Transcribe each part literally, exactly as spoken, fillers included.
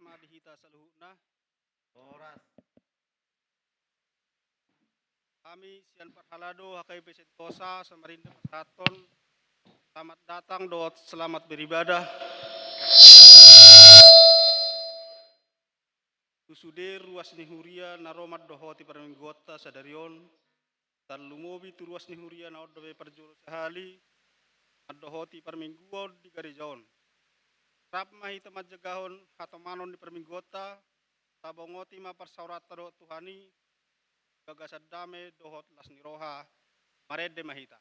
ma di hita saluhutna. Horas. Hami sian parhalado H K I P Sentosa Samarinda pasahathon selamat datang dohot selamat beribadah tu sude ruas ni huria na ro mandohoti parmingguonta sadari on, tarlumobi tu ruas ni huria na on dope parjolo sahali mandohoti parmingguon di gareja on. Rap ma hita manjagahon hatomanon ni parmingguonta, tabongoti ma parsaoranta dohot Tuhan i, bagasan dame dohot las ni roha. Marende ma hita.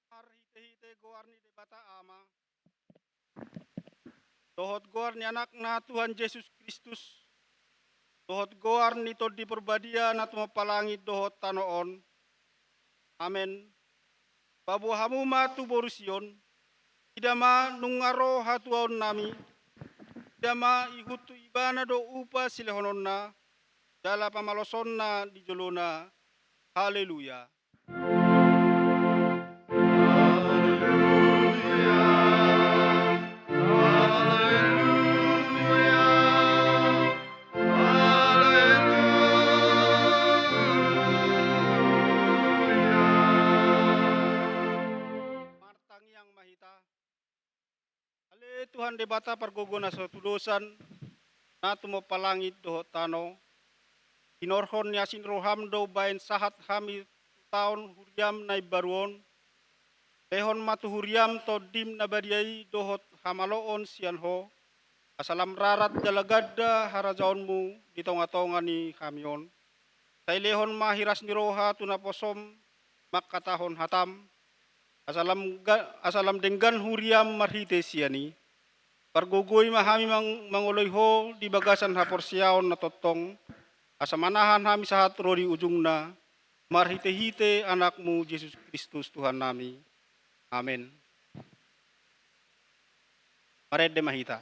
Marhitehite goar ni Debata Ama, dohot goar ni Anakna Tuhan Jesus Kristus, dohot goar ni Tondi Parbadia na tumompa langit dohot tano on. Amen. Paboa hamu ma tu boru Sion, ida ma nunga ro hatuaonnami, ida ma ihut tu ibana do upa silehononna, jala pamalosonna di jolona. Haleluya. Martangiang ma hita. Ale Tuhan Debata pargogo na so tudosan, na tumompa langit dohot tano, hinorhon ni asi ni roham do umbahen sahat hami tu taon huriam na imbaru on. Lehon ma tu huriam Tondim na badia i dohot hamaloon sian Ho, asa lam rarat jala ganda harajaonmu di tongatonga ni hami on. Sai lehon ma hiras ni roha tu naposom mangkatahon hatam, asa lam ga-, asa lam denggan huriam marhite sian i. Pargogoi ma hami mang-, mangoloi Ho di bagasan haporseaon na tongtong, asa manahan hami sahat ro di ujungna, marhitehite Anakmu Jesus Kristus Tuhannami. Amen. Marende ma hita.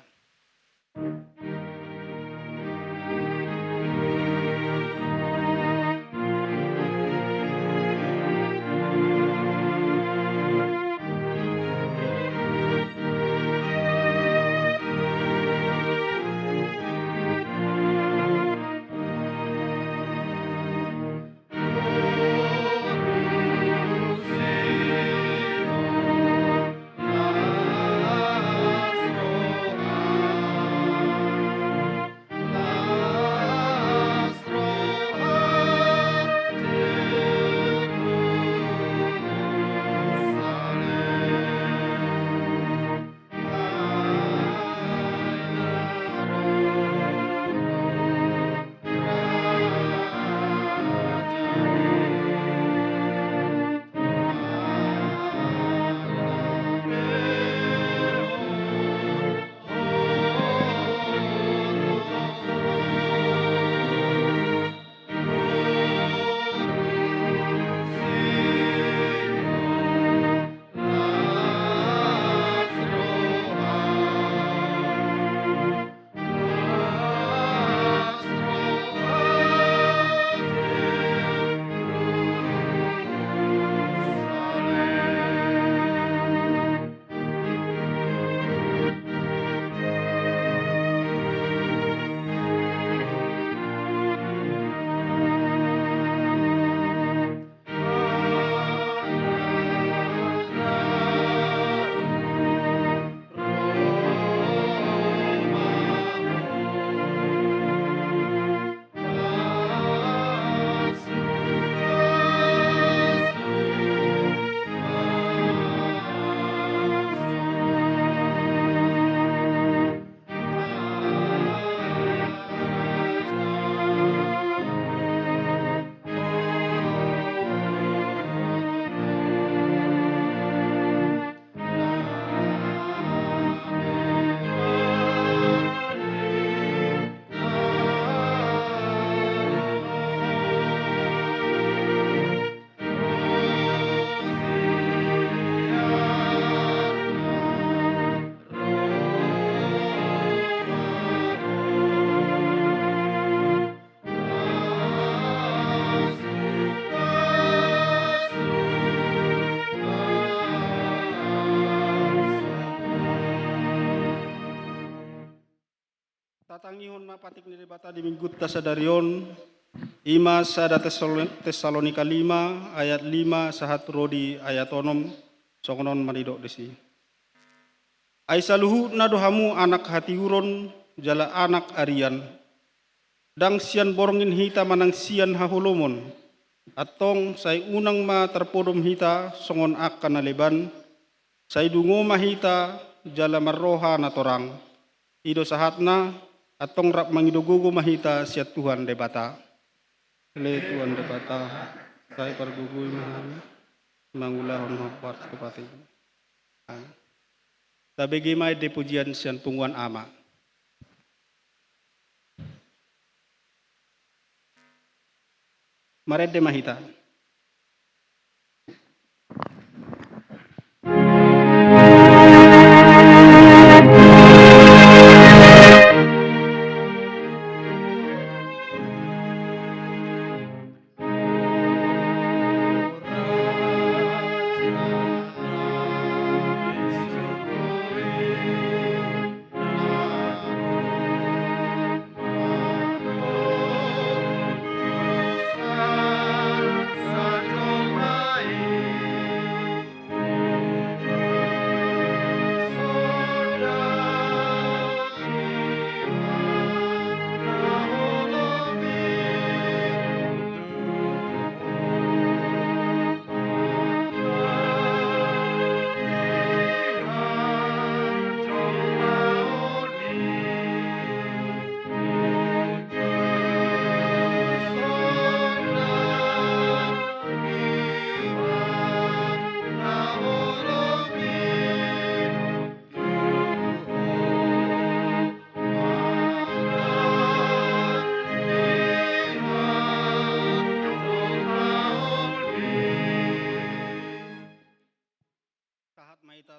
Tatangihon ma patik ni Debata di minggunta sadari on, i ma sada Tesalo-, Tesalonika lima ayat lima sahat ro di ayat onom, songon on ma didok disi. Ai saluhutna do hamu anak hatiuron jala anak arian. Ndang sian borngin hita manang sian haholomon, antong sai unang ma tarpodom hita songon angka na leban, sai dungo ma hita jala marroha na torang. I do sahatna, antong rap mangido gogo ma hita sian Tuhan Debata. Ale Tuhan Debata, sai pargogoi ma hami mangulahon hombar tu patikMu. Amen. Tabege ma ende pujian sian punguan ama. Marende ma hita.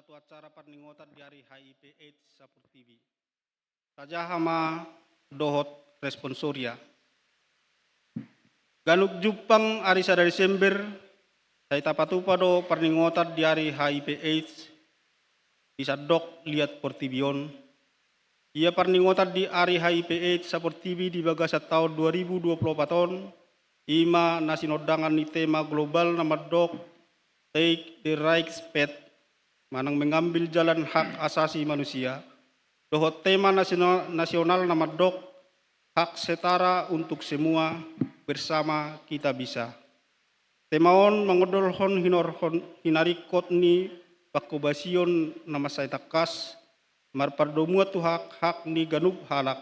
tu acara parningotan di ari H I V AIDS saportibi. Tajaha ma dohot responsoria. Ganup jumpang ari sada Desember, sai tapatupa do parningotan di ari H I V AIDS di sandok liat portibi on. Ia parningotan di ari H I V AIDS saportibi di bagasan taon dua ribu dua puluh opat on, i ma na sinondangan ni tema global na mandok Take the Right Path, manang mengambil jalan hak asasi manusia, dohot tema nasio-, nasional na mandok Hak Setara untuk Semua, Bersama Kita Bisa. Tema on mangondolhon hinorhon hinaringkot ni pangkobasion na mansai tangkas, marpardomuan tu hak-hak ni ganup halak,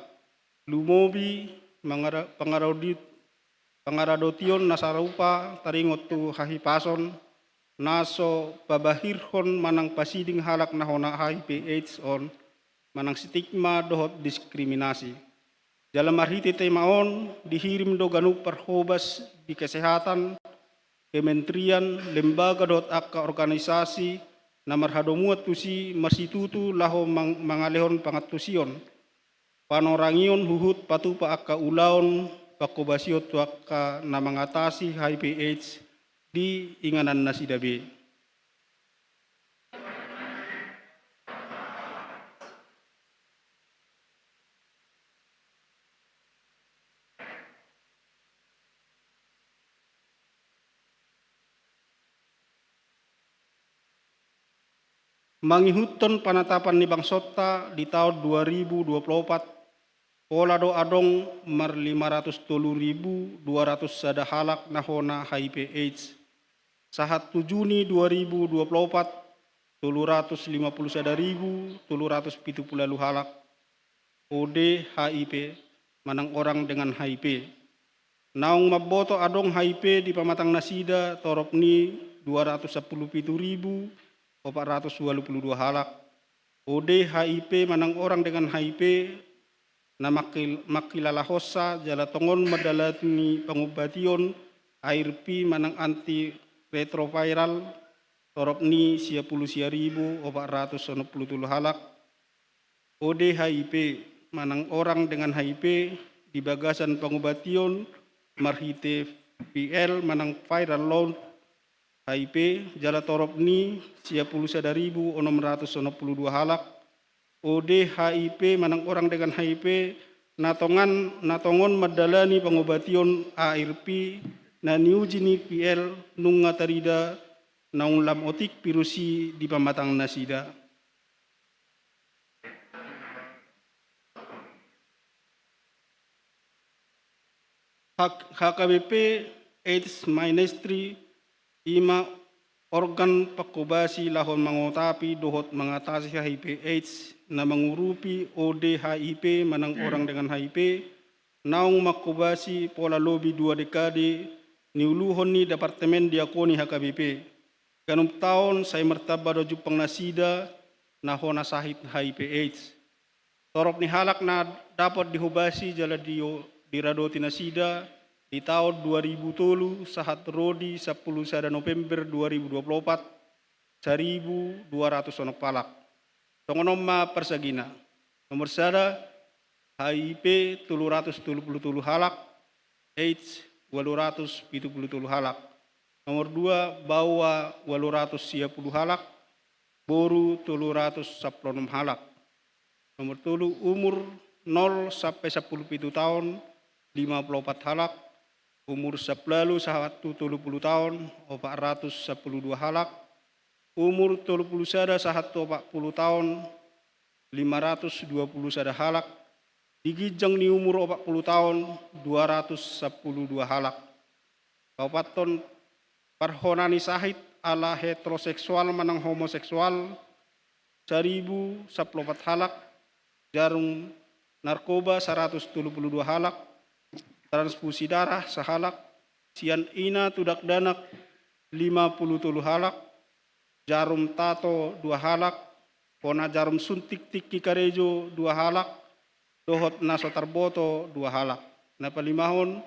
lumobi mangara-, pangaradot-, pangaradotion na sarupa taringot tu hahipason, na so pabahirhon manang pasiding halak na hona H I V AIDS on, manang stigma dohot diskriminasi. Jala marhite tema on, dihirim do ganup parhobas di kesehatan, kementerian, lembaga dohot angka organisasi na marhadomuan tusi marsitutu laho mang-, mangalehon pangantusion, panorangion huhut patupa angka ulaon pangkobasion tu angka na mangatasi H I V AIDS di inganan nasida be. Mangihuthon panatapan ni bangsonta di taon dua ribu dua puluh opat, pola do adong marlima ratus tolu ribu dua ratus sada halak na hona H I V AIDS. Sahat tu Juni dua ribu dua puluh opat, tolu ratus lima puluh sada ribu tolu ratus pitu pulu ualu halak O D H I V manang orang dengan H I V. Naung mamboto adong H I V di pamatang nasida torop ni dua ratus sampulu pitu ribu opat ratus ualu pulu dua halak O D H I V manang orang dengan H I V na mangkil-, mangkilalahonsa jala tongon mandalani pangobation A R V manang antiretroviral torop ni sia pulu sia ribu opat ratus onom pulu tolu halak O D H I V manang orang dengan H I V di bagasan pangobation marhite V L manang viral load H I V jala torop ni sia pulu sada ribu onom ratus onom pulu dua halak O D H I V manang orang dengan H I V na tongan, na tongon mandalani pangobation A R V na niuji ni V L nunga tarida naung lam otik virus i di pamatang nasida. H-, H K B P AIDS Ministry i ma organ pangkobasi laho mangotapi dohot mangatasi H I V AIDS na mangurupi O D H I V manang orang dengan H I V naung mangkobasi pola lobi dua dekade niuluhon ni Departemen Diakoni H K B P. Ganup taon sai martamba do jumpang nasida na hona sahit H I V AIDS. Torop ni halak na dapot dihobasi jala di-, diradoti nasida di taon dua ribu tolu sahat ro di sampulu sada November dua ribu dua puluh opat, saribu dua ratus onom halak. Songon on ma parsagina. Nomor sada, H I V tolu ratus tolu pulu tolu halak, AIDS ualu ratus pitu pulu tolu halak. Nomor dua, baoa ualu ratus sia pulu halak, boru tolu ratus sampulu onom halak. Nomor tolu, umur nol sampe sampulu pitu taon, lima pulu opat halak. Umur sampulu ualu sahat tu tolu pulu taon, opat ratus sampulu dua halak. Umur tolu pulu sada sahat tu opat pulu taon, lima ratus dua pulu sada halak. Di ginjang ni umur opat pulu taon, dua ratus sampulu dua halak. Paopathon, parhona ni sahit ala heteroseksual manang homoseksual, saribu sampulu opat halak. Jarum narkoba saratus tolu pulu dua halak. Transfusi darah sahalak. Sian ina tu dakdanak lima pulu tolu halak. Jarum tato dua halak. Hona jarum suntik tingki karejo dua halak. Dohot na so tarboto dua halak. Na palimahon,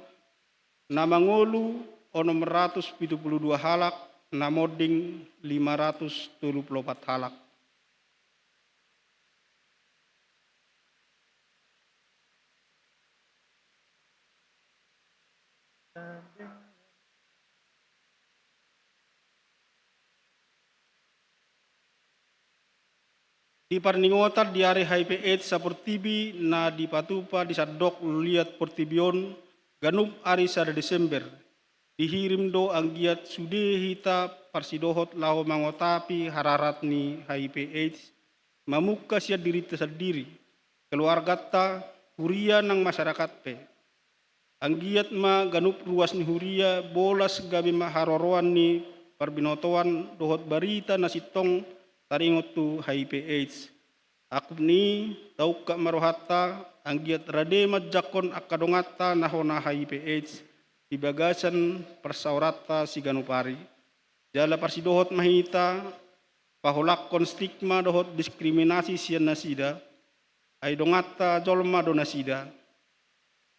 na mangolu onom ratus pitu pulu dua halak, na monding lima ratus tolu pulu opat halak. Di parningotan di ari H I V AIDS saportibi na dipatupa di sandok liat portibi on ganup ari sada Desember, dihirim do anggiat sude hita parsidohot laho mangotapi hararat ni H I V AIDS, mamungka sian dirinta sandiri, keluarganta, huria nang masyarakat pe. Anggiat ma ganup ruas ni huria bolas gabe ma haroroan ni parbinotoan dohot barita na sintong taringot tu H I V AIDS. Angkup ni i, taungkap ma rohanta, anggiat rade manjangkon angka donganta na hona H I V AIDS di bagasan parsaoranta siganup ari. Jala parsidohot ma hita paholangkon stigma dohot diskriminasi sian nasida, ai donganta jolma do nasida.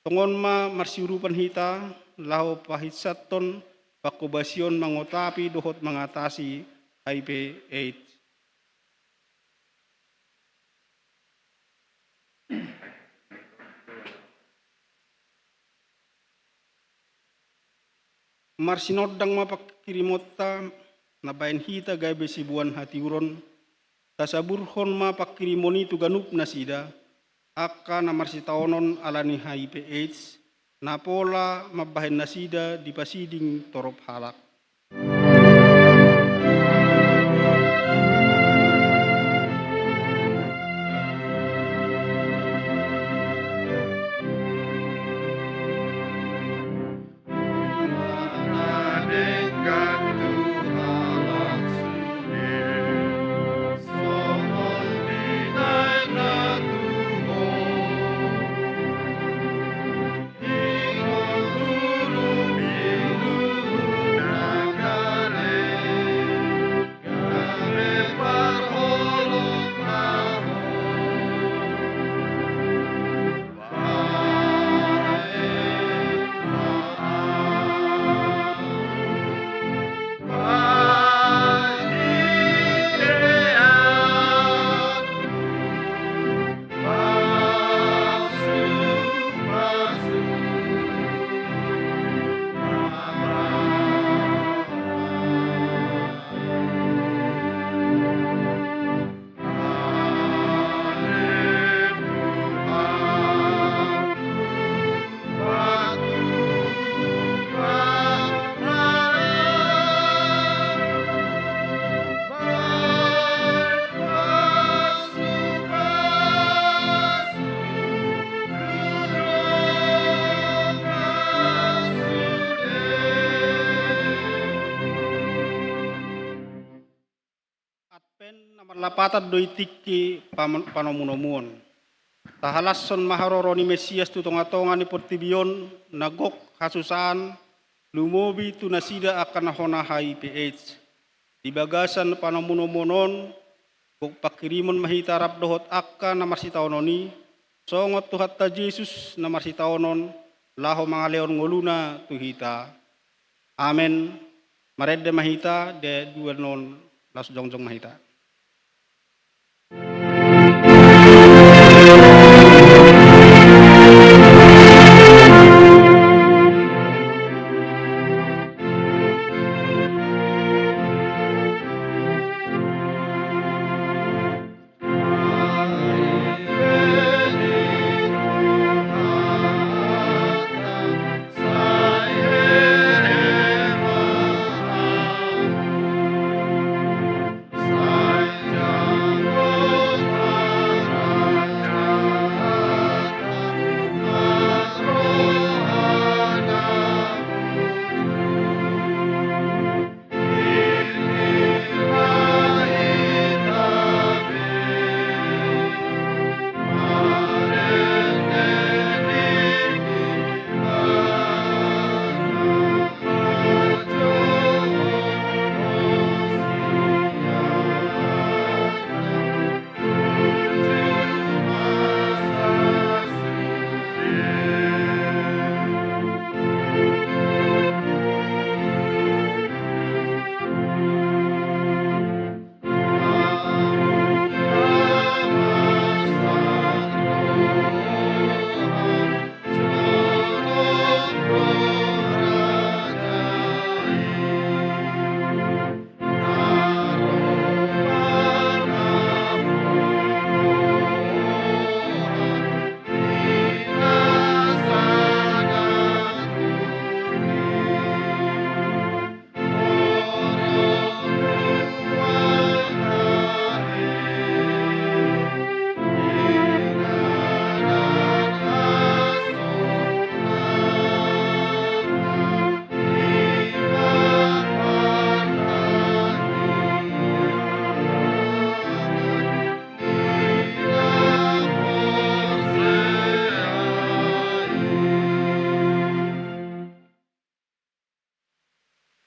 Tongon ma marsiurupan hita laho pahinsathon pangkobasion mangotapi dohot mangatasi H I V AIDS. Marsinondang ma pangkirimonta na baen hita gabe siboan hatiuron, tasaburhon ma pangkirimon i tu ganup nasida, angka na marsitaonon ala ni H I V AIDS, na pola mambahen nasida dipasiding torop halak. Advent na marlapatan do i tingki pam-, panomunomuon. Tahalashon ma haroro ni Mesias tu tongatonga ni portibi on na gok hasusaan, lumobi tu nasida angka na hona H I V AIDS. Di bagasan panomunomuon on, gok pangkirimon ma hita rap dohot angka na marsitaonon i, songon Tuhanta Jesus na marsitaonon, laho mangalehon ngoluna tu hita. Amen. Marende ma hita, di ayat dua on, laos jongjong ma hita.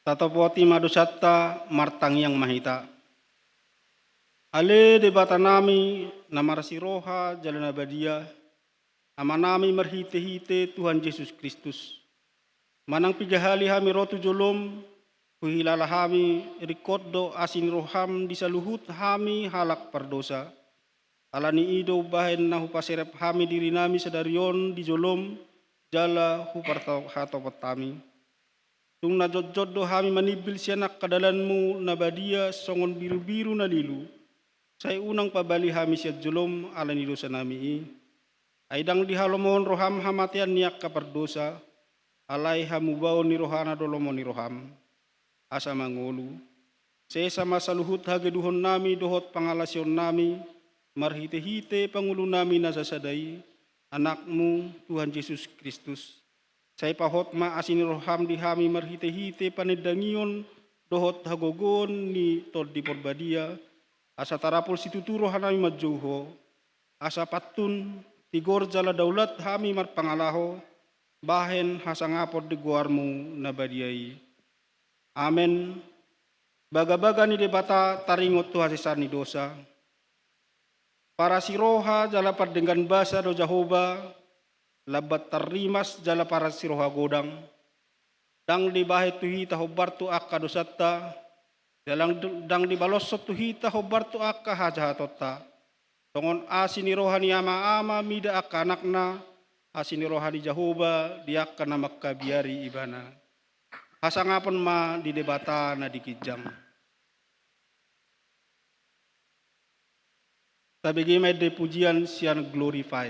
Tatopoti ma dosanta, martangiang ma hita. Ale Debatanami, na marsiroha jala na badia, Amanami marhitehite Tuhan Jesus Kristus. Manang piga hali hami ro tu jolom, huhilala hami ringkot do asi ni roham di saluhut hami halak pardosa. Ala ni i do umbahen na hupaserep hami dirinami sadari on di jolom, jala huparhatopot hami. Tung na jotjot do hami manimbil sian angka dalanmu na badia songon birubiru na lilu, sai unang pabali hami sian jolom ala ni dosanami i. Ai ndang dihalomohon roham hamatean ni angka pardosa, alai hamubaon ni rohana do lomo ni roham. Asa mangolu. Sesa ma saluhut hageduhonnami dohot pangalaosionnami, marhitehite pangulunami na sasada i, Anakmu, Tuhan Jesus Kristus. Sai pahot ma asi ni roham di hami marhitehite panendangion dohot hagogoon ni Tondi Porbadia, asa tarapul situtu rohanami manjou Ho, asa pantun, tigor jala daulat hami marpangalaho, bahen hasangapon di goarmu na badia i. Amen. Bagabaga ni Debata taringot tu hasesaan ni dosa. Parasiroha jala pardenggan basa do Jahowa, lambat tarrimas jala parasiroha godang. Ndang dibahen tu hita hombar tu angka dosanta, jala ndang dibaloshon tu hita hombar tu angka hajahatonta. Songon asi ni roha ni ama-ama mida angka anakna, asi ni roha ni Jahowa di angka na mangkabiari ibana. Hasangapon ma di Debata na di ginjang. Tabege ma ende pujian sian Glorify.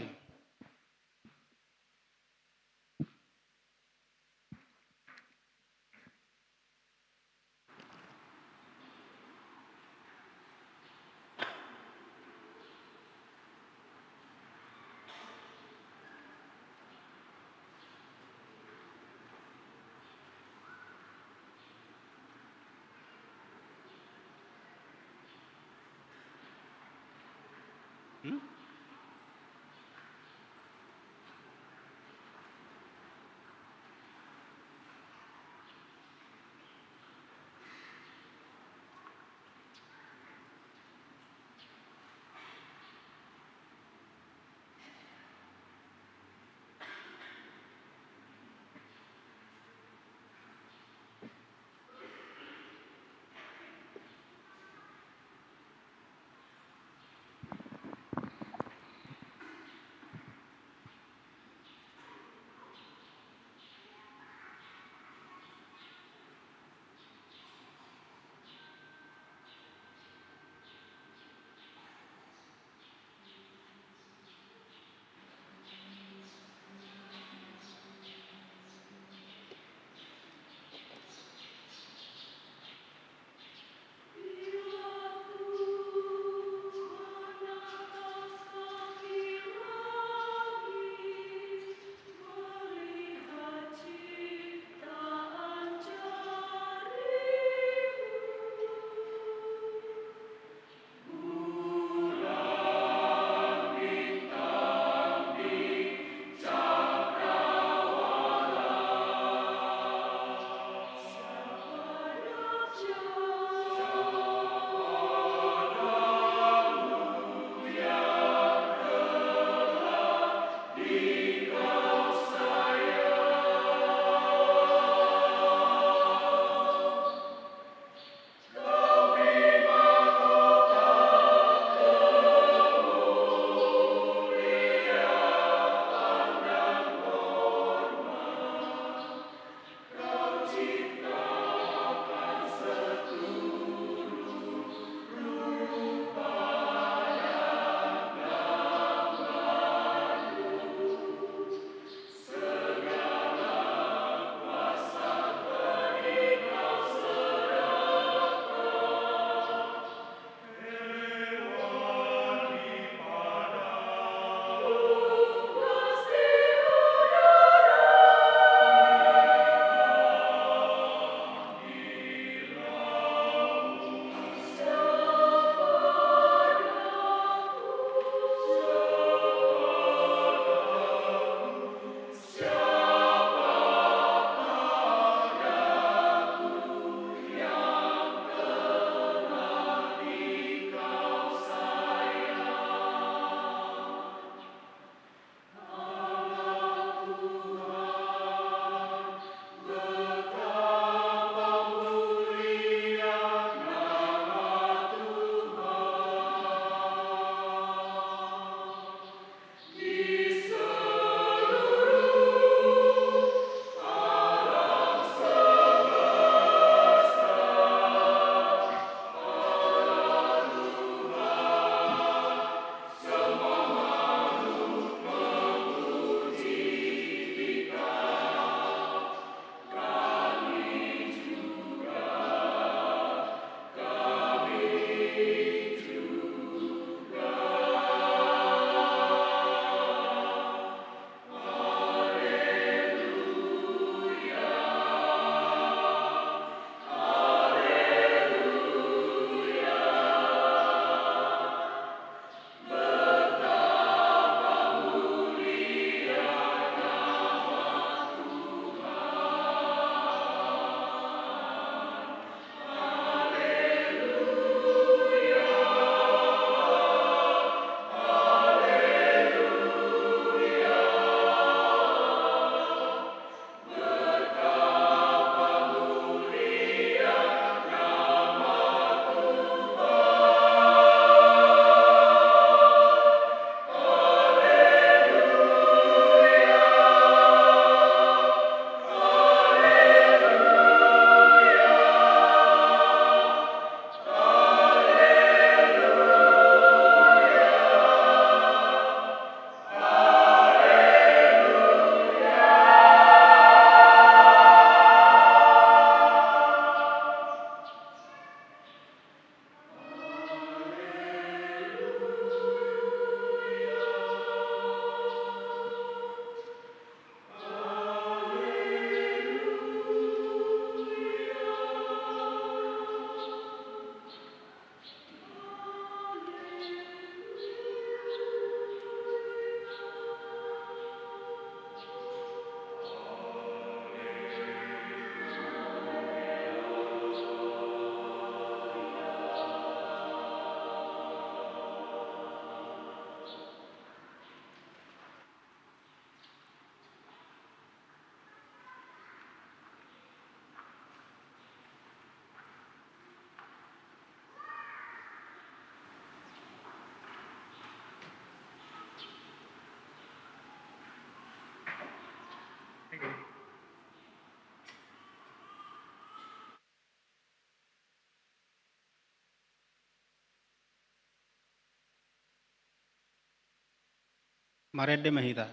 Marende ma hita.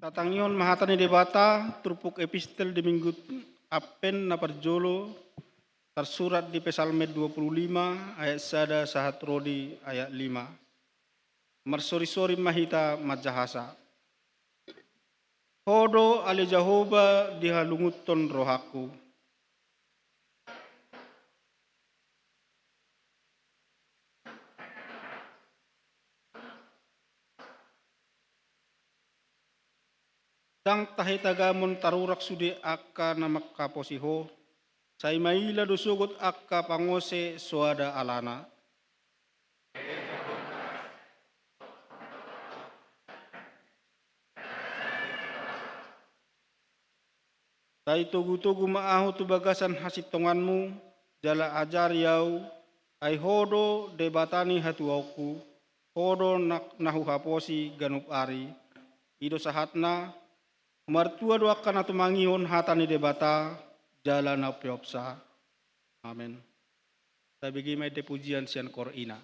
Tatangihon ma hata ni Debata, turpuk epistel di Minggu Advent na parjolo, tarsurat di Psalmen dua puluh lima ayat sada sahat ro di ayat lima. Marsorisori ma hita manjahasa. Ho do ale Jahowa dihalungunhon rohangku. Ndang tahe tagamon tarurak sude angka na manghaposi Ho, sai maila do sogot angka pangose soada alana. Sai togu-togu ma ahu tu bagasan hasintonganmu, jala ajari ahu, ai Ho do Debata ni hatuaonku, Ho do na, na huhaposi ganup ari. I do sahatna, martua do angka na tumangihon hata ni Debata, jala na umpeopsa. Amen. Tabege ma ende pujian sian kor ina.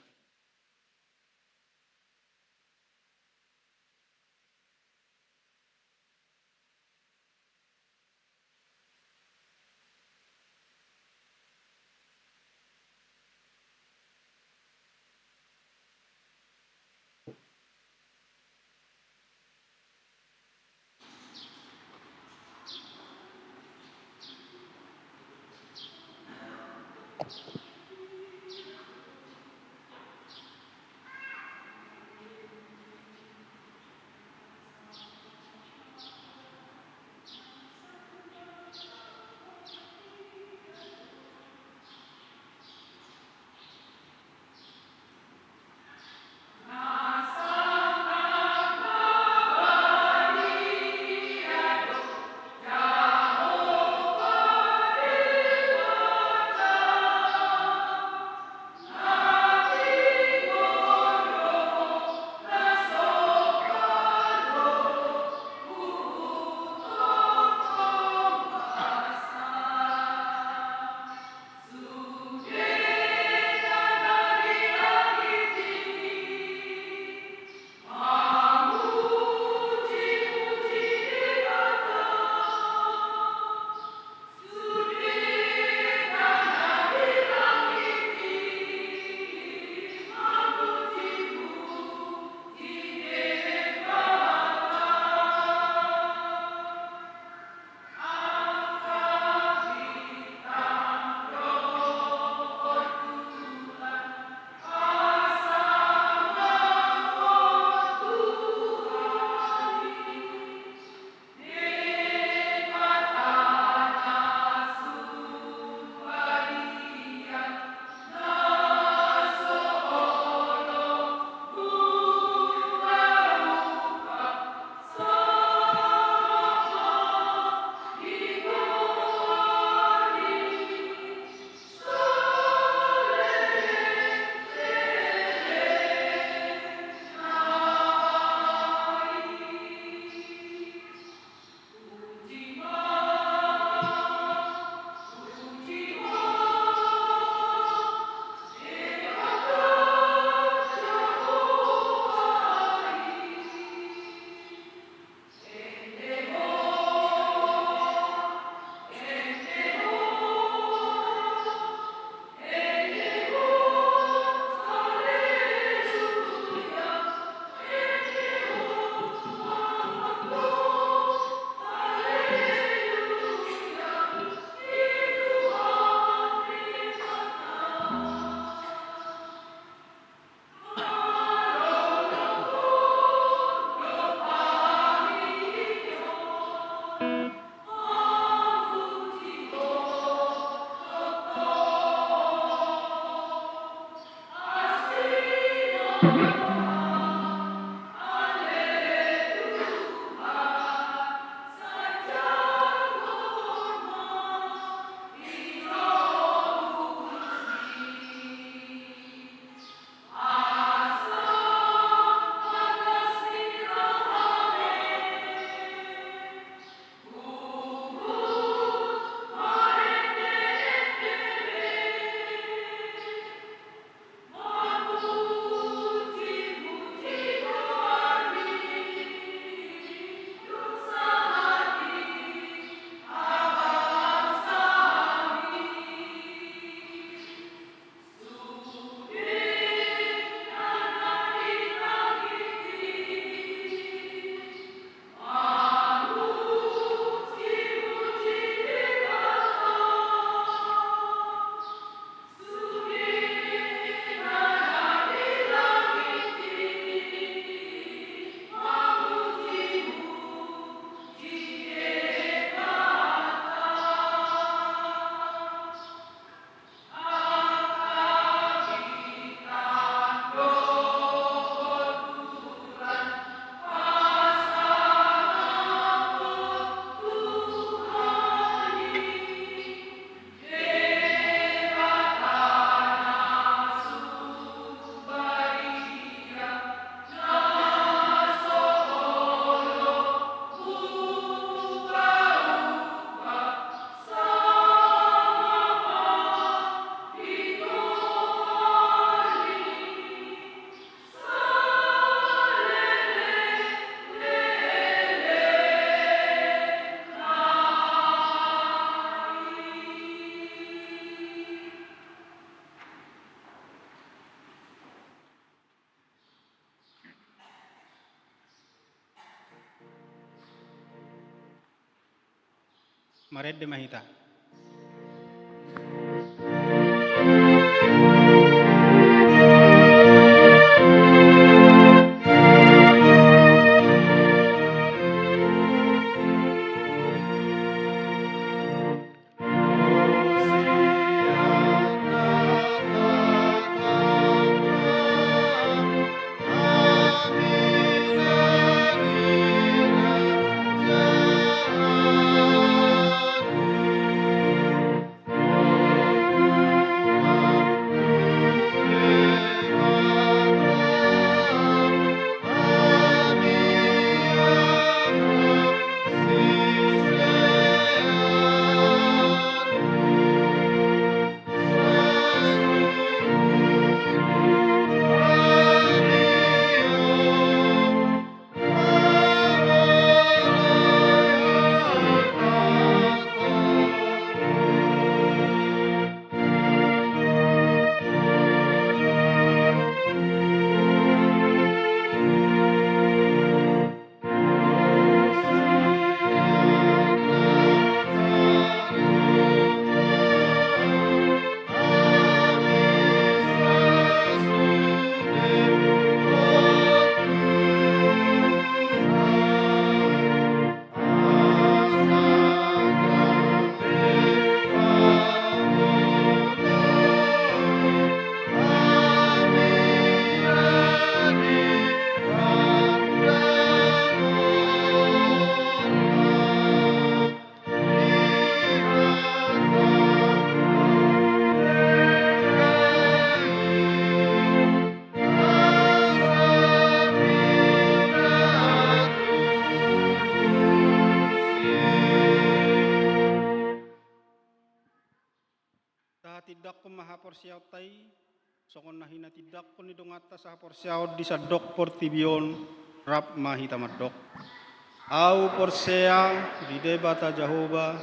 Marende ma hita. Tahatindangkon ma haporseaonta i, songon na hinatindangkon ni donganta sahaporseaon di sandok portibi on rap ma hita mandok. Ahu porsea di Debata Jahowa,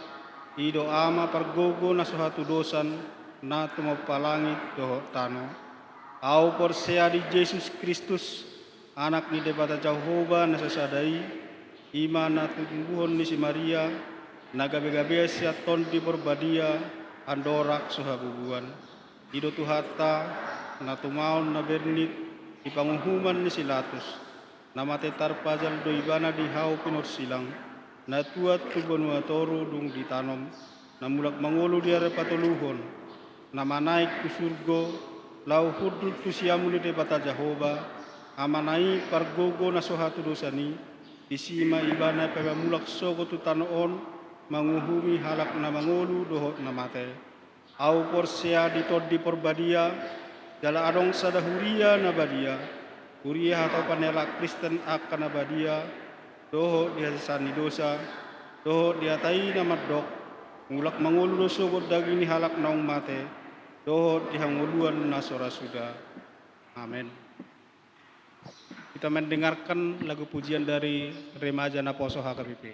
i do Ama pargogo na so hatudosan, na tumompa langit dohot tano. Ahu porsea di Jesus Kristus, Anak ni Debata Jahowa na sasada i, i ma na tinumbuhon ni si Maria, na gabegabean sian Tondi Porbadia, andorang so habubuan. I do Tuhanta, na tumaon na bernit di panguhuman ni si Latus, na mate tarpajal do ibana di hau pinorsilang, na tuat tu banua toru dung ditanom, na mulak mangolu di ari patoluhon, na manaek tu surgo, laho hundul tu siamun ni Debata Jahowa, Amana i pargogo na so hatudosan i, disi ma ibana pamamulak sogot tu tano on, manguhumi halak na mangolu dohot na mate. Ahu porsea di Tondi Porbadia, jala adong sada huria na badia, huria hatopan ni halak Kristen angka na badia, dohot di hasesaan ni dosa, dohot di hata i na mandok, mulak mangolu do sogot daging ni halak naung mate, dohot di hangoluan na so ra suda. Amen. Kita mendengarkan lagu pujian dari remaja Naposo H K B P.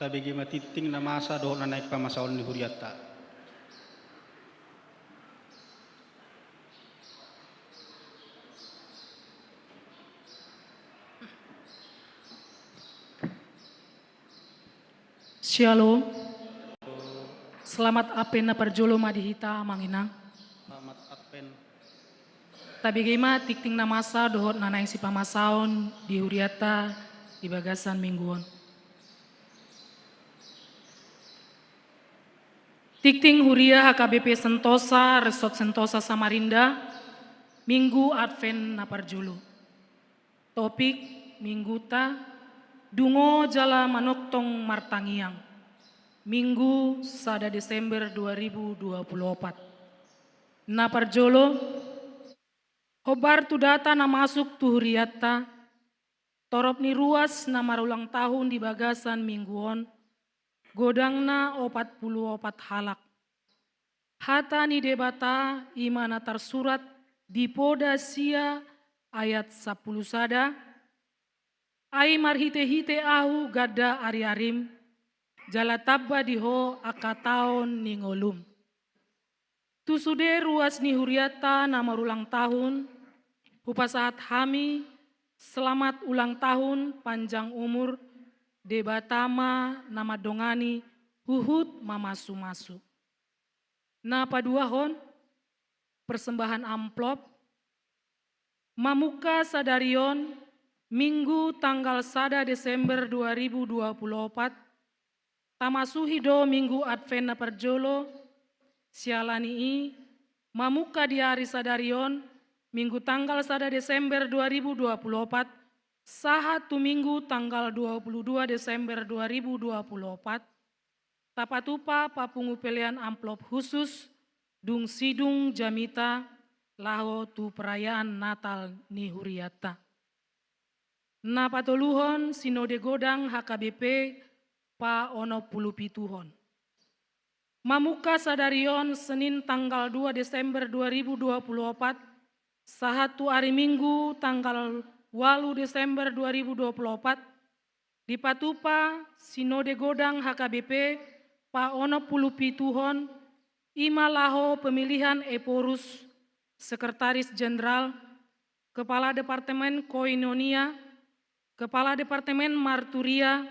Tabege ma tingting na masa dohot na naeng pamasaon ni hurianta. Shalom. Selamat Advent na parjolo ma di hita, Amang Inang. Selamat Advent. Tabege ma tingting na masa dohot na naeng sipamasaon di hurianta di bagasan minggu on. Tingting huria H K B P Sentosa, Resort Sentosa Samarinda, Minggu Advent na parjolo. Topik mingguta: Dungo jala manongtong martangiang. Minggu sada Desember dua ribu dua puluh opat. Na parjolo, hombar tu data na masuk tu hurianta, torop ni ruas na marulang tahun di bagasan minggu on, godangna opat pulu opat halak. Hata ni Debata i ma na tarsurat di Poda sia ayat sampulu sada: Ai marhitehite Ahu ganda ariarim, jala tamba di ho angka taon ni ngolum. Tu sude ruas ni hurianta na marulang tahun, hupasahat hami selamat ulang tahun, panjang umur, Debata ma na mandongani huhut mamasumasu. Na paduahon, persembahan amplop. Mamungka sadari on, Minggu tanggal sada Desember dua ribu dua puluh opat, tamasuhi do Minggu Advent na parjolo. Siala ni i, mamungka di ari sadari on, Minggu tanggal sada Desember dua ribu dua puluh opat, sahat tu Minggu tanggal dua puluh dua Desember dua ribu dua puluh opat, tapatupa papungu pelean amplop khusus dung sidung jamita laho tu perayaan Natal ni hurianta. Na patoluhon, Sinode Godang H K B P paonom pulu pituhon. Mamungka sadari on, Senin tanggal dua Desember dua ribu dua puluh opat, sahat tu ari Minggu tanggal walu Desember dua ribu dua puluh opat, dipatupa Sinode Godang H K B P paonom pulu pituhon, i ma laho pemilihan ephorus, Sekretaris Jenderal, Kepala Departemen Koinonia, Kepala Departemen Marturia,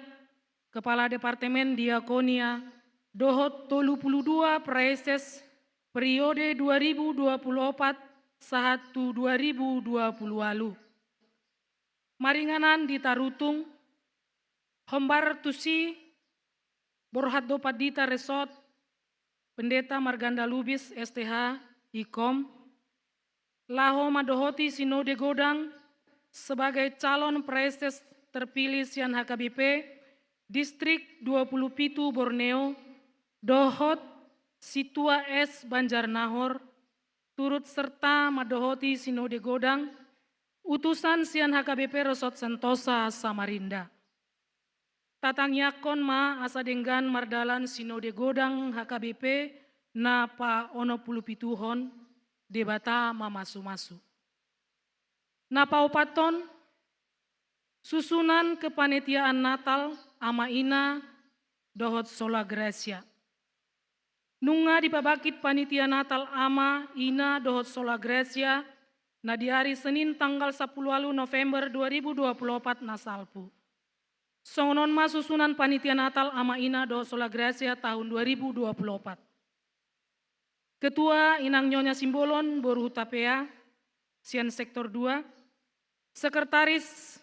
Kepala Departemen Diakonia, dohot tolu pulu dua praeses periode dua ribu dua puluh opat sahat tu dua ribu dua puluh walu. Maringanan di Tarutung, hombar tusi borhat do Pandita Resort, Pendeta Marganda Lubis, S T H, Ikom, laho mandohoti Sinode Godang sebagai calon praeses terpilih sian H K B P Distrik dua pulu pitu Borneo, dohot Sintua S Banjarnahor, turut serta mandohoti Sinode Godang, utusan sian H K B P Resort Sentosa Samarinda. Tatangiangkon ma asa denggan mardalan Sinode Godang H K B P na paonom pulu pituhon, Debata mamasumasu. Na paopathon, susunan kepanitiaan Natal Ama Ina dohot Sola Gratia. Nunga dipabangkit panitia Natal Ama, Ina dohot Sola Gratia na di ari Senin tanggal sampulu walu November dua ribu dua puluh opat na salpu. Songon on ma susunan panitia Natal Ama, Ina dohot Sola Gratia tahun dua ribu dua puluh opat. Ketua, Inang Nyonya Simbolon boru Hutapea, sian sektor dua. Sekretaris,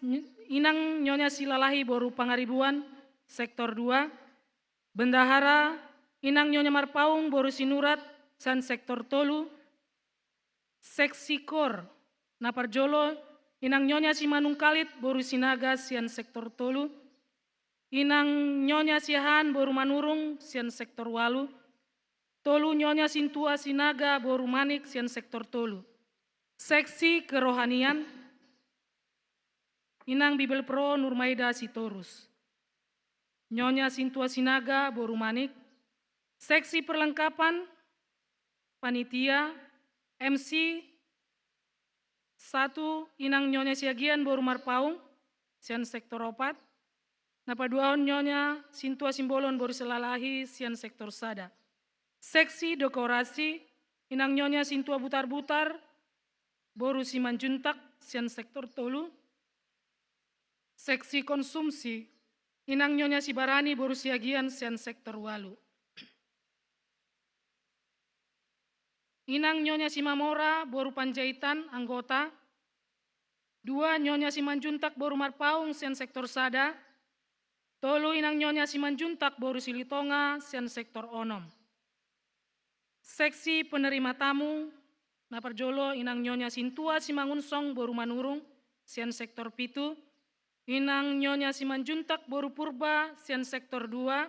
Inang Nyonya Silalahi boru Pangaribuan, sektor dua. Bendahara, Inang Nyonya Marpaung boru Sinurat, sian sektor tolu. Seksi kor, na parjolo, Inang Nyonya Simanungkalit boru Sinaga, sian sektor tolu. Inang Nyonya Siahaan boru Manurung, sian sektor walu. Tolu, Nyonya Sintua Sinaga boru Manik, sian sektor tolu. Seksi kerohanian, Inang Bibelvrouw Nurmaida Sitorus. Nyonya Sintua Sinaga boru Manik. Seksi perlengkapan panitia, M C, satu, Inang Nyonya Siagian boru Marpaung, sian sektor opat. Na paduahon Nyonya Sintua Simbolon boru Silalahi sian sektor sada. Seksi dekorasi, Inang Nyonya Sintua Butarbutar boru Simanjuntak sian sektor tolu. Seksi konsumsi, Inang Nyonya Sibarani boru Siagian sian sektor ualu. Inang Nyonya Simamora boru Panjaitan, anggota. Dua, Nyonya Simanjuntak boru Marpaung sian sektor sada. Tolu, Inang Nyonya Simanjuntak boru Silitonga sian sektor onom. Seksi penerima tamu, na parjolo Inang Nyonya Sintua Simangunsong boru Manurung sian sektor pitu. Inang Nyonya Simanjuntak boru Purba sian sektor dua.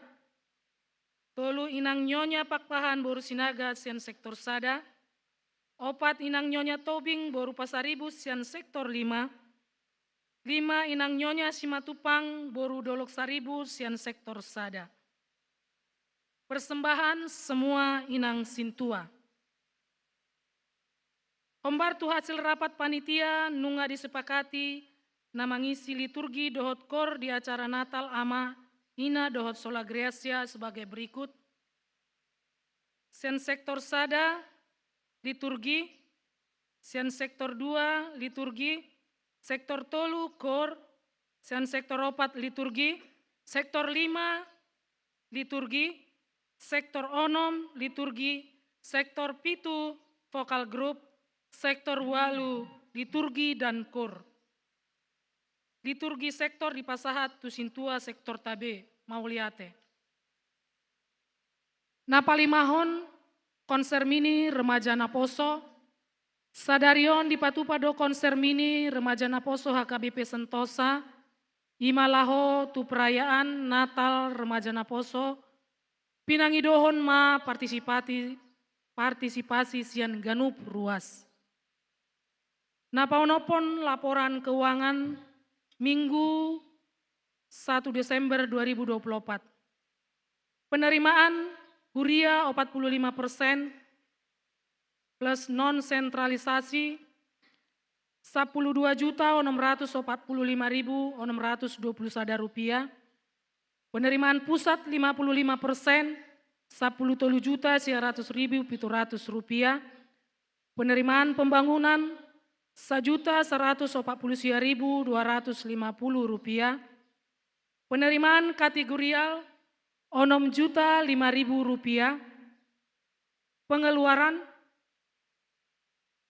Tolu, Inang Nyonya Pakpahan boru Sinaga sian sektor sada. Opat, Inang Nyonya Tobing boru Pasaribu sian sektor lima. Lima, Inang Nyonya Simatupang boru Dolok Saribu sian sektor sada. Persembahan semua Inang Sintua. Hombar tu hasil rapat panitia nunga disepakati na mangisi liturgi dohot kor di acara Natal Ama, Ina dohot Sola Gratia sebagai berikut. Sian sektor sada, liturgi. Sian sektor dua, liturgi. Sektor tolu, kor. Sian sektor opat, liturgi. Sektor lima, liturgi. Sektor onom, liturgi. Sektor pitu, vokal grup. Sektor ualu, liturgi dan kor. Liturgi sektor dipasahat tu Sintua sektor tabe, mauliate. Na palimahon, konser mini remaja naposo. Sadari on dipatupa do konser mini remaja naposo H K B P Sentosa, ima laho tu perayaan Natal remaja naposo, pinangidohon ma partisipati-, partisipasi sian ganup ruas. Na paonomhon laporan keuangan Minggu satu Desember dua ribu dua puluh empat. Penerimaan huria opat puluh lima persen plus non sentralisasi sampulu dua juta onom ratus opat puluh lima ribu onom ratus dua puluh sada rupiah. Penerimaan pusat lima puluh lima persen, sampulu tolu juta sia ratus ribu pitu ratus rupiah. Penerimaan pembangunan sajuta saratus opat puluh sia ribu dua ratus lima puluh rupiah. Penerimaan kategorial onom juta lima ribu rupiah. Pengeluaran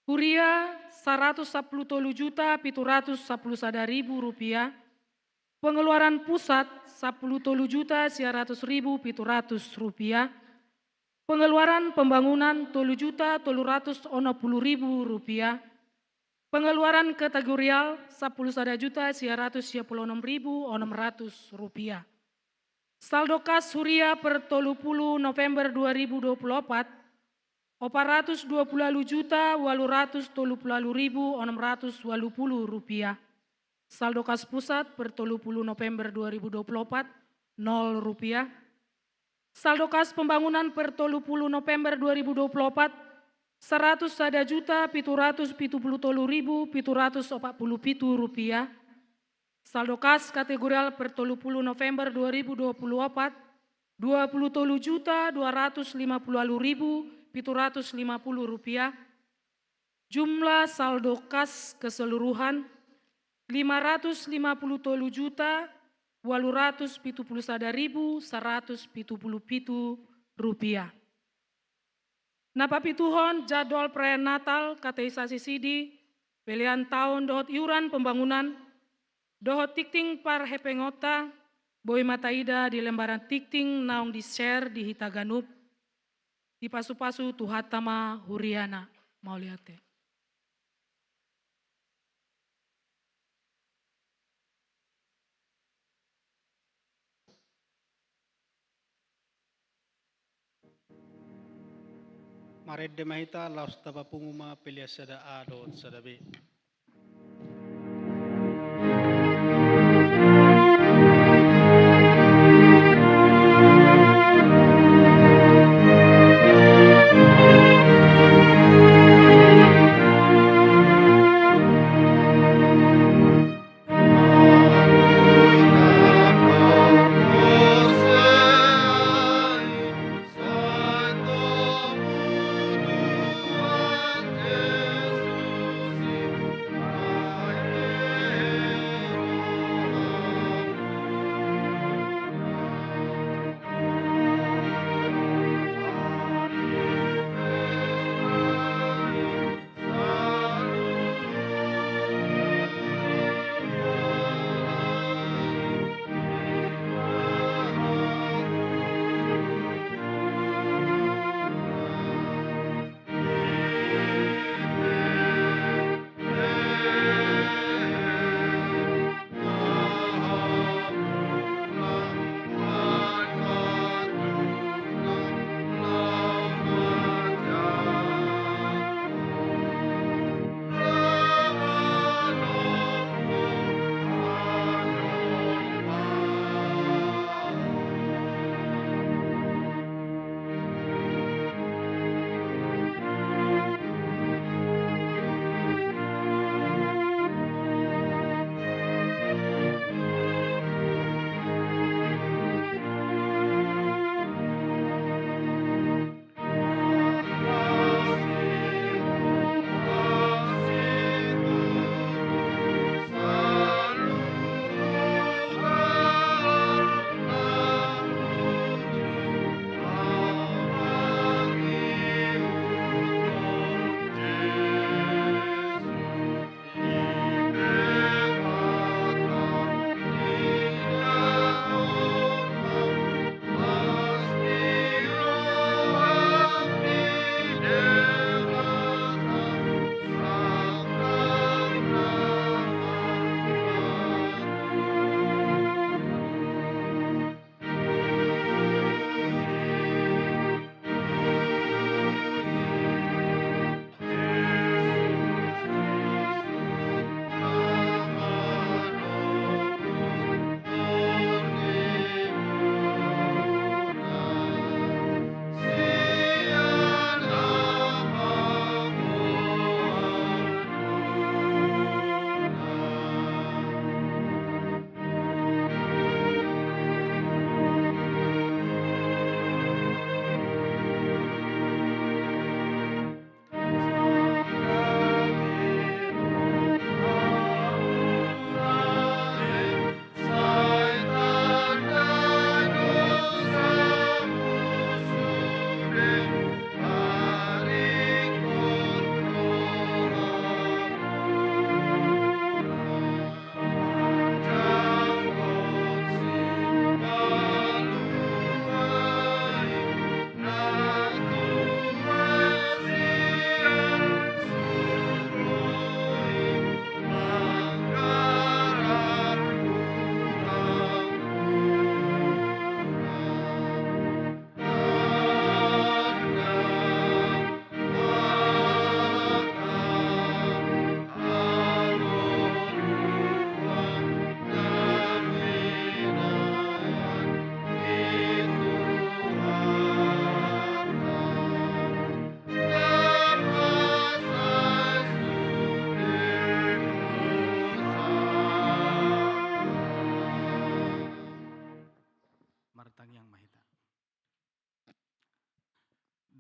huria saratus sampulu tolu juta pitu ratus sampulu sada ribu rupiah, pengeluaran pusat sampulu tolu juta sia ratus ribu pitu ratus rupiah, pengeluaran pembangunan tolu juta tolu ratus onom puluh ribu rupiah, pengeluaran kategorial sampulu sada juta sia ratus sia puluh onom ribu onom ratus rupiah. Saldo kas huria per tolu puluh November dua ribu dua puluh opat, opat ratus dua puluh ualu juta ualu ratus tolu puluh ualu ribu onom ratus ualu puluh rupiah. Saldo kas pusat per tolu puluh November dua ribu dua puluh opat, nol rupiah. Saldo kas pembangunan per tolu puluh November dua ribu dua puluh opat, saratus sada juta pitu ratus pitu puluh tolu ribu pitu ratus opat puluh pitu rupiah. Saldo kas kategorial per tolu puluh November dua ribu dua puluh opat, dua puluh tolu juta dua ratus lima puluh ualu ribu pitu ratus lima puluh rupiah. Jumlah saldo kas keseluruhan lima ratus lima puluh tolu juta ualu ratus pitu puluh sada ribu saratus pitu puluh pitu rupiah. Na papituhon jadwal perayaan Natal, kateisasi sidi, pelean taon dohot iuran pembangunan, dohot tingting parhepengonta, boi ma taida di lembaran tingting naung di-share di hita ganup, dipasupasu Tuhanta ma huriana, mauliate. Marende ma hita, laos tapapungu ma pelean sada A dohot sada B.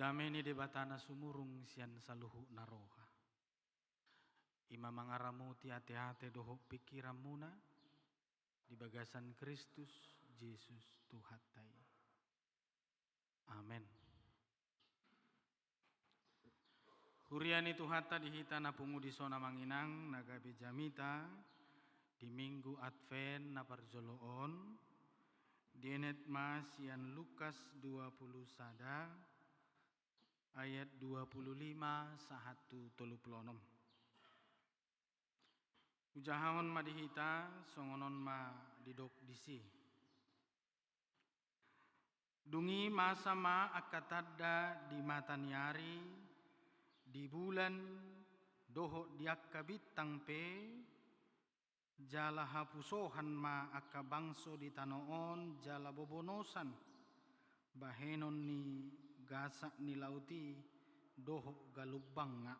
Dame ni Debata na sumurung sian saluhutna roha, i ma mangaramoti ateate dohot pingkiranmuna di bagasan Kristus Jesus Tuhanta i. Amen. Huria ni Tuhanta di hita na pungu dison, amang inang, na gabe jamita di Minggu Advent na parjolo on, dienet ma sian Lukas dua pulu sada ayat dua pulu lima sahat tu tolu pulu onom. Hujahahon ma di hita, songon on ma didok disi. Dung i masa ma angka tanda di mata ni ari, di bulan, dohot di angka bintang pe, jala hapusohan ma angka bangso di tano on jala bobonosan bahenon ni gasak ni laut i dohot galumbangna.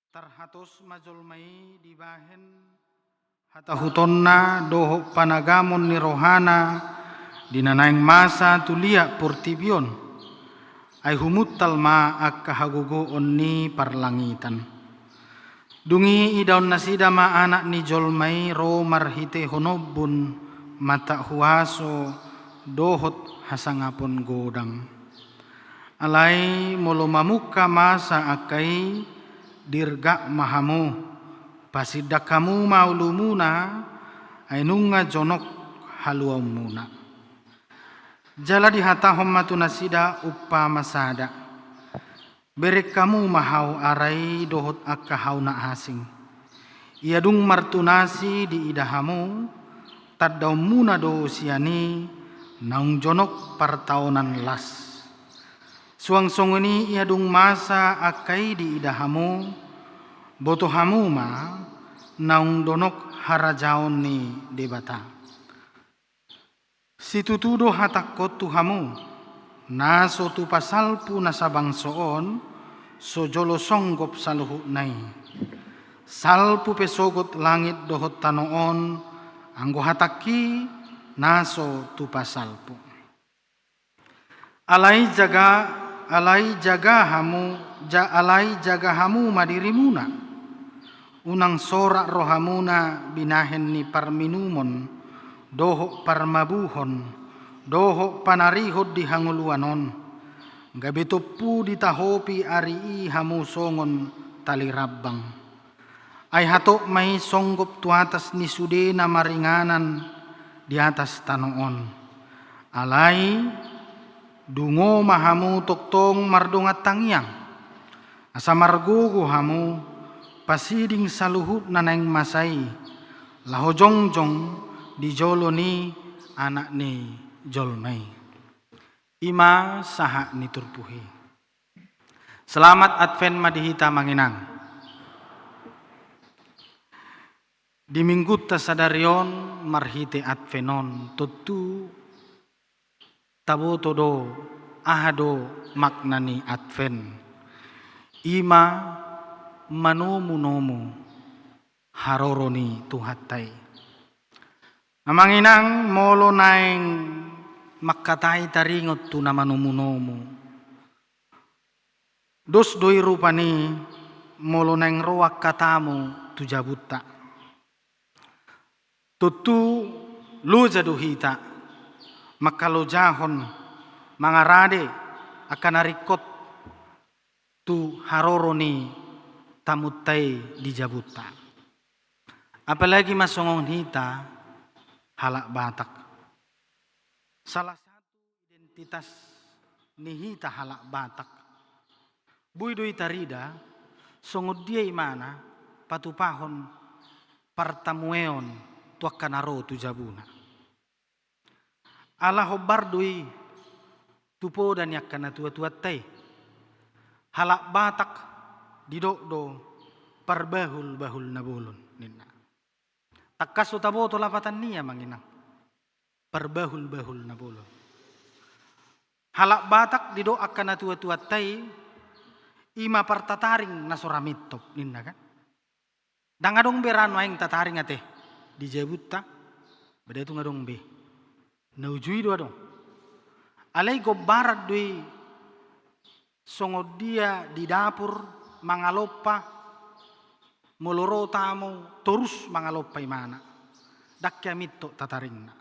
Tarhatos ma jolma i dibahen hatahutonna dohot panagamon ni rohana di na naeng masa tu liat portibi on. Ai humuntal ma angka hagogoon ni parlangitan. Dung i idaon nasida ma Anak ni jolma i ro marhitehon ombun, mantat huaso dohot hasangapon godang. Alai molo mamungka masa angka i, dirgak ma hamu, pasindak hamu ma ulumuna, ai nunga jonok haluaonmuna. Jala dihatahon ma tu nasida umpama sada: Bereng hamu ma hau ara i dohot angka hau na asing. Ia dung martunas i diida hamu, tandaonmuna do sian i naung jonok partaonan las. Suang songon i ia dung masa angka i diida hamu, boto hamu ma naung jonok harajaon ni Debata. Situtu do hatangkon tu hamu, na so tupa salpu na sabangso on, so jolo songgop saluhutna i. Salpu pe sogot langit dohot tano on, anggo hatangki na so tupa salpu. Alai jaga, alai jaga hamu, ja-, alai jaga hamu ma dirimuna. Unang sorak rohamuna binahen ni parminumon, dohot parmabuhon, dohot panarihon di hangoluan on. Gabe tompu ditahopi ari i hamu songon tali rambang. Ai hatop ma i songgop tu atas ni sude na maringanan di atas tano on. Alai dungo ma hamu tongtong mardongan tangiang, asa margogo hamu pasiding saluhut na naeng masa i, laho jongjong di jolo ni Anak ni jolma i. I ma sahat ni turpuk i. Selamat Advent ma di hita, amang inang. Di minggunta sadari on marhite Advent on, tontu taboto do aha do makna ni Advent. I ma manomunomu haroro ni Tuhanta i. Amang inang, molo naeng mangkatai taringot tu na manomunomu, dos do i rupani molo naeng ro angka tamu tu jabunta. Tontu loja do hita mangkalojahon, mangarade angka na ringkot tu haroro ni tamunta i di jabunta. Apalagi ma songon hita halak Batak. Salah satu identitas ni hita halak Batak, boi do i tarida songon dia imana patupahon partamueon tu angka na ro tu jabuna. Ala hombar do i tu poda ni angka natuatuanta i. Halak Batak didok do parbahulbahul na bolon, ninna. Tangkas do taboto lapatan i, amang inang. Parbahulbahul na bolon. Halak Batak didok angka natuatuanta i, i ma partataring na so ra mintop, ninna kan. Ndang adong be ra nuaeng tataring ate di jabunta, ba nda tung adong be. Na uju i do adong. Alai gombaran do i songon dia di dapur mangalompa, molo ro tamu torus mangalompa imana. Ndang hea mintor tataringna.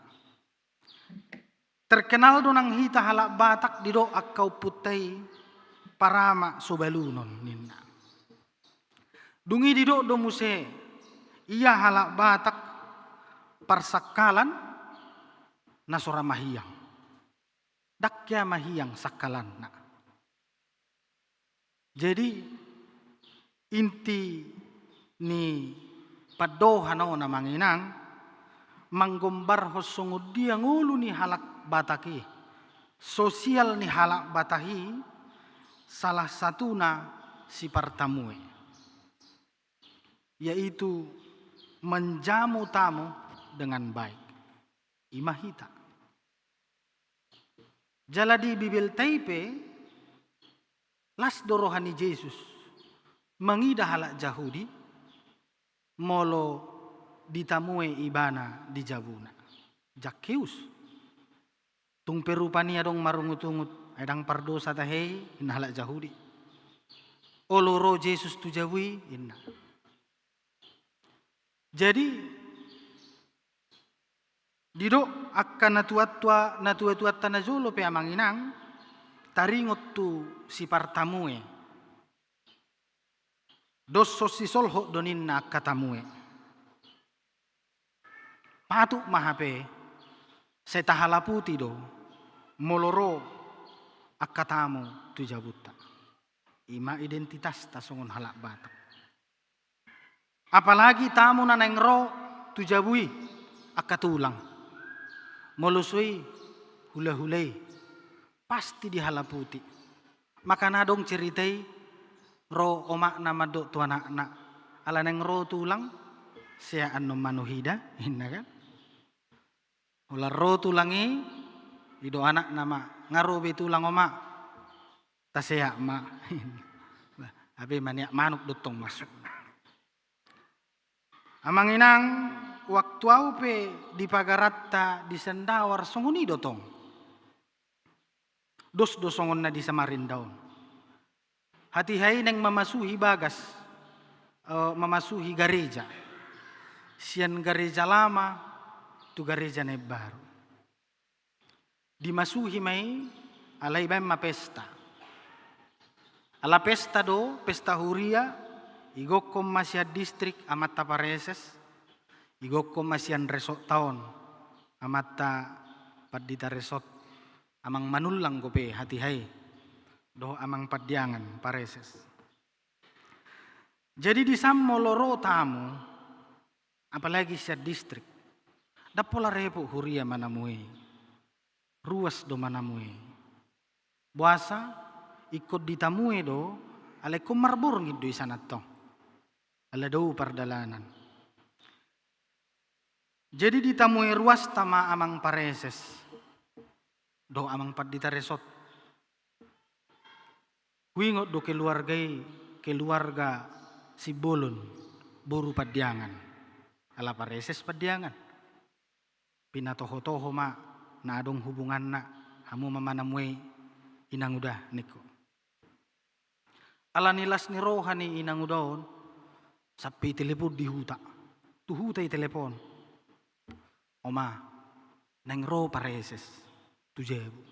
Terkenal do nang hita halak Batak didok angka ompunta i parama so balunon ninna. Dung i didok do muse ia halak Batak parsangkalan na so ra mahiang. Ndang hea mahiang sangkalanna. Jadi inti ni pandohan on amang inang, manggombarhon songon dia ngolu ni halak Batak i, sosial ni halak Batak i, salah satuna sipartamue, yaitu menjamu tamu dengan baik. I ma hita. Jala di Bibelta i pe, las do roha ni Jesus mangida halak Jahudi molo ditamue ibana di jabuna. Zakkeus. Tung pe rupani adong marungutungut, "Ai ndang pardosa tahe i," inna halak Jahudi. "Olo ro Jesus tu jabu i," inna. Jadi didok angka natuatua, natuatuanta na jolo pe amang inang, taringot tu sipartamue. Dos songon sisolhot do ninna angka tamue. Patut ma hape, sai tahalaputi do molo ro angka tamu tu jabunta. I ma identitasta songon halak Batak. Apalagi tamu na naeng ro tu jabu i, angka tulang. Molo so i hulahula i, pasti dihalaputi. Maka na adong cerita i, ro omakna mandok tu anakna, "Ala naeng ro tulang, seat annon ma na huida," inna kan. Holan ro tulang i, didok anakna ma, "Nga ro be tulang, omak?" "Taseat ma." Hape maniak manuk do tong masuk. Amang inang, waktu au pe di pagaranta di Sendawar songon i do tong. Dos do songon na di Samarinda on. Hatiha i naeng mamasuhi bagas, eh, mamasuhi gareja. Sian gareja lama tu gareja na imbaru. Dimasuhi ma i, alai baen ma pesta. Ala pesta do, pesta huria, igokkon ma sian distrik amanta pareses, igokkon ma sian resortta on amanta pandita resort. Amang Manullang dope hatiha i, dohot amang Pandiangan pareses. Jadi di san molo ro tamu, apalagi sian distrik, ndang pola repot huria manamue i. Ruas do manamue i. Boasa? Ingkon ditamue do, alai ingkon marborngin do i san antong. Ala dao pardalanan. Jadi ditamue ruasta ma amang pareses dohot amang pandita resort. Huingot do keluarga i, keluarga Simbolon, boru Pandiangan. Ala pareses Pandiangan. Pinatohotoho ma na adong hubunganna, hamu ma manamue i, inanguda, ningku. Ala ni las ni roha ni inanguda on, sampe itelepon di huta. Tu huta itelepon. "Oma, naeng ro pareses tu jabu.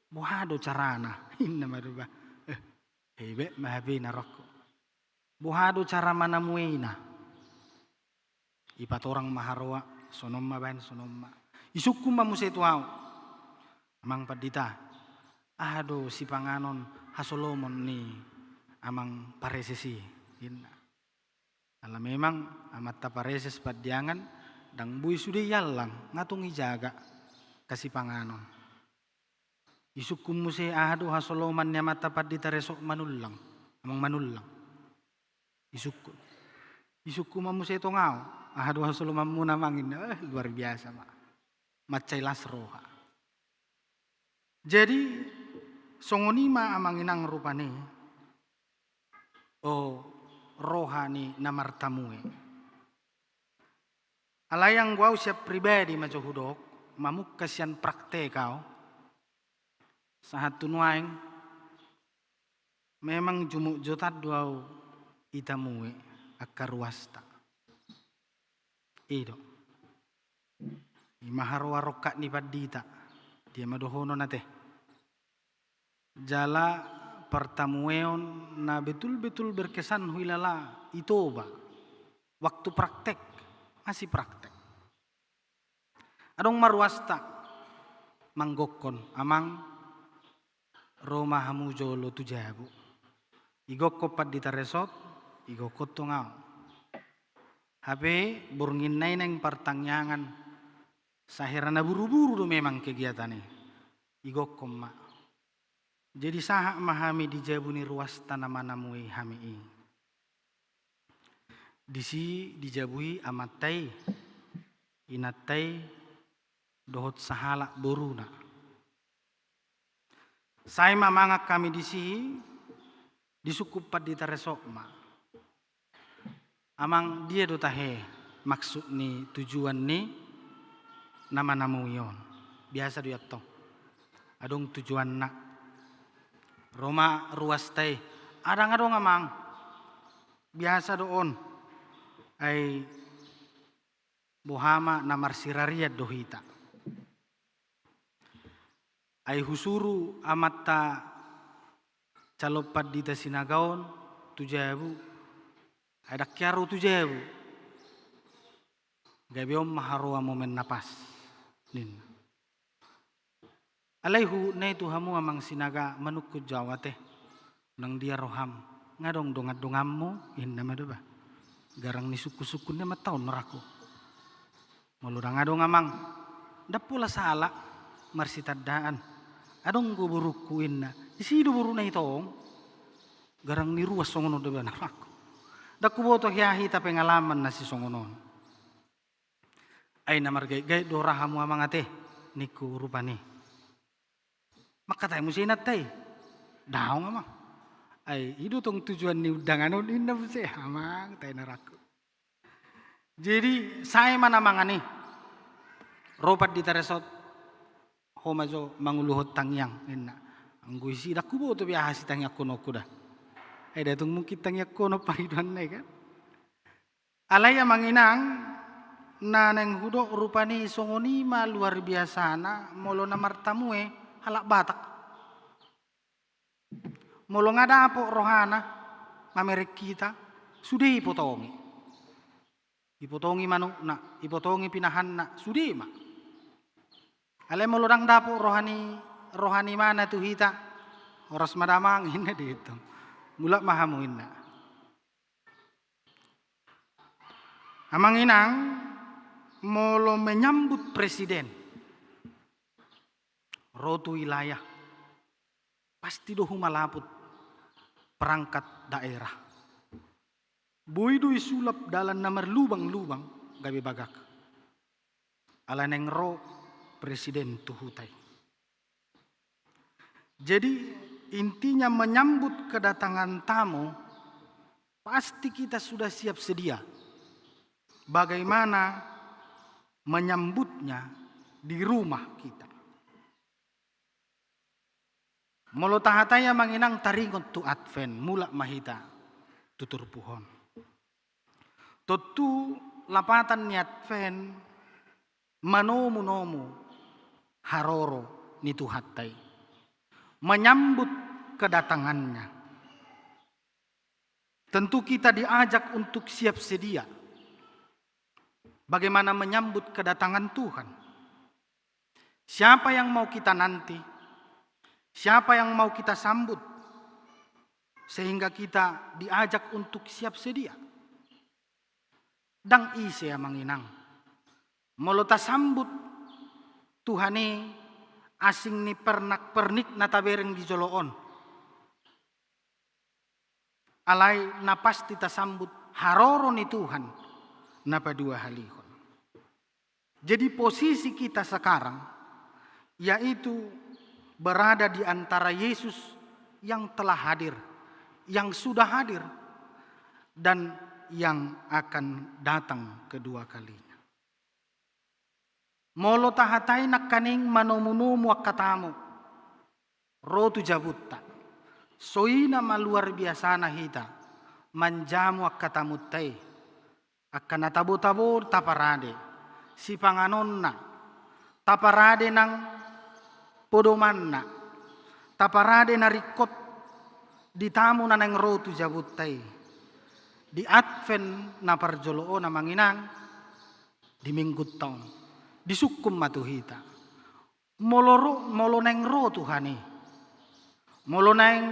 Boha do carana?" Inna ma do ba. Eh, hepeng ma hapena rohangku. "Boha do cara manamuena?" Ipatorang ma haroa, "Sonon ma baen, sonon ma." Isungkun ma muse tu au, "Amang pandita, aha do sipanganon hasolomon ni amang pareses i?" inna. Ala memang amanta pareses Pandiangan, ndang boi sude iallang, nga tong ijaga angka sipanganon. Isungkun muse, "Aha do hasoloman ni amanta pandita resort Manullang, amang Manullang?" Isungkun. Isungkun ma muse tong au, "Aha do hasolomanmuna, amang?" inna. Eh, luar biasa ma. Mansai las roha. Jadi songon i ma amang inang rupani, o, roha ni na martamue. Alai anggo au sian pribadi ma jo hudok, mamungka sian praktek au. Sahat tu nuaeng, Memang jumuk jotan do au i tamue angka ruasta. I do. I ma haroa rongkap ni pandita. Dia ma dohonon ate. Jala partamueon na betul-betul berkesan huilala i Toba. Waktu praktek, masih praktek. Adong ma ruasta manggokkon, "Amang, ro ma hamu jolo tu jabu." Igokkon pandita resort, igokkon tong au. Hape borngin na i naeng partangiangan, sahera na buru-buru do memang kegiatan i. Igokkon ma. Jadi sahat ma hami di jabu ni ruasta na manamui hami i. Disi di jabu i amanta i, inanta i, dohot sahalak boruna. Sai ma mangan hami disi, disungkun pandita resort ma. "Amang, dia do tahe maksud ni tujuan ni na manamui on?" Biasa do i antong. Adong tujuanna. Ro ma ruasta i. "Adong, adong, Amang. Biasa do on. Ai boha ma, na marsirarian do hita. Ai husuru amanta calon pandita Sinaga on tu jabu. Ai ndang hea ro tu jabu. Gabe on ma haroa momen na pas," ninna. "Alai huhut na i tu hamu Amang Sinaga, manungkun jo au ate. Nang dia roham? Nga adong dongan-donganmu?" ninna ma do ba. Garang ni sungkun-sungkun ni amanta on, naraku. "Molo ndang adong, Amang, ndang pola sala marsitandaan. Adong do borungku," ninna. "Disi do boruna i tong. Garang ni ruas songon on do ba, naraku. Ndang huboto hea hita pengalaman na sisongon on." "Ai na margait-gait do ra hamu Amang ate," ningku rupani. "Mangkatai muse inanta i?" "Daong, Amang. Ai i do tong tujuan ni undangan on," ninna muse, "Amang, tai, naraku." Jadi sae ma na mangan i. Ro pandita resort, "Ho ma jo manguluhon tangiang," ninna. "Anggo disi ndang huboto be aha sitangiangkononku da. Ai ndang tung mungkin tangiangkonon pangidoanna i kan." Alai Amang Inang, na naeng hudok rupani, songon i ma luar biasana molo na martamue halak Batak. Molo nga dapot rohana mamereng hita, sude ipotongi. Ipotongi manukna, ipotongi pinahanna, sude ma. Alai molo ndang dapot roha ni, roha ni imana tu hita, "Horas ma da Amang," ninna do i tong. "Mulak ma hamu," ninna. Amang Inang, molo menyambut presiden ro tu wilayah, pasti do humalaput perangkat daerah. Boi do isulap dalan na marlubang-lubang gabe bagak. Ala naeng ro presiden tu huta i. Jadi, intinya menyambut kedatangan tamu, pasti kita sudah siap sedia. Bagaimana menyambutnya di rumah kita? Molo tahatai Amang Inang taringot tu Advent, mulak ma hita tu turpuk on. Tontu lapatan ni Advent manomu-nomu haroro ni Tuhanta i, menyambut kedatangannya. Tentu kita diajak untuk siap sedia. Bagaimana menyambut kedatangan Tuhan? Siapa yang mau kita nanti? Siapa yang mau kita sambut? Sehingga kita diajak untuk siap sedia. Ndang ise Amang Inang. Molo tasambut Tuhan i asing ni pernak-pernik na tabereng di jolo on. Alai na pasti tasambut haroro ni Tuhan na paduahalihon. Jadi posisi kita sekarang, yaitu berada di antara Yesus yang telah hadir, yang sudah hadir, dan yang akan datang kedua kalinya. Molo tahatai nangkaning manomu-nomu angka tamu ro tu jabunta, Songon i ma luar biasana hita manjamu angka tamunta i, angka na tabo-tabo taparade sipanganonna, taparade nang podomanna, taparade na ringkot di tamu na naeng ro tu jabunta i. Di Advent na parjolo on, amang inang, di minggunta on, disungkun ma tu hita. Molo ro, molo naeng ro Tuhan i, molo naeng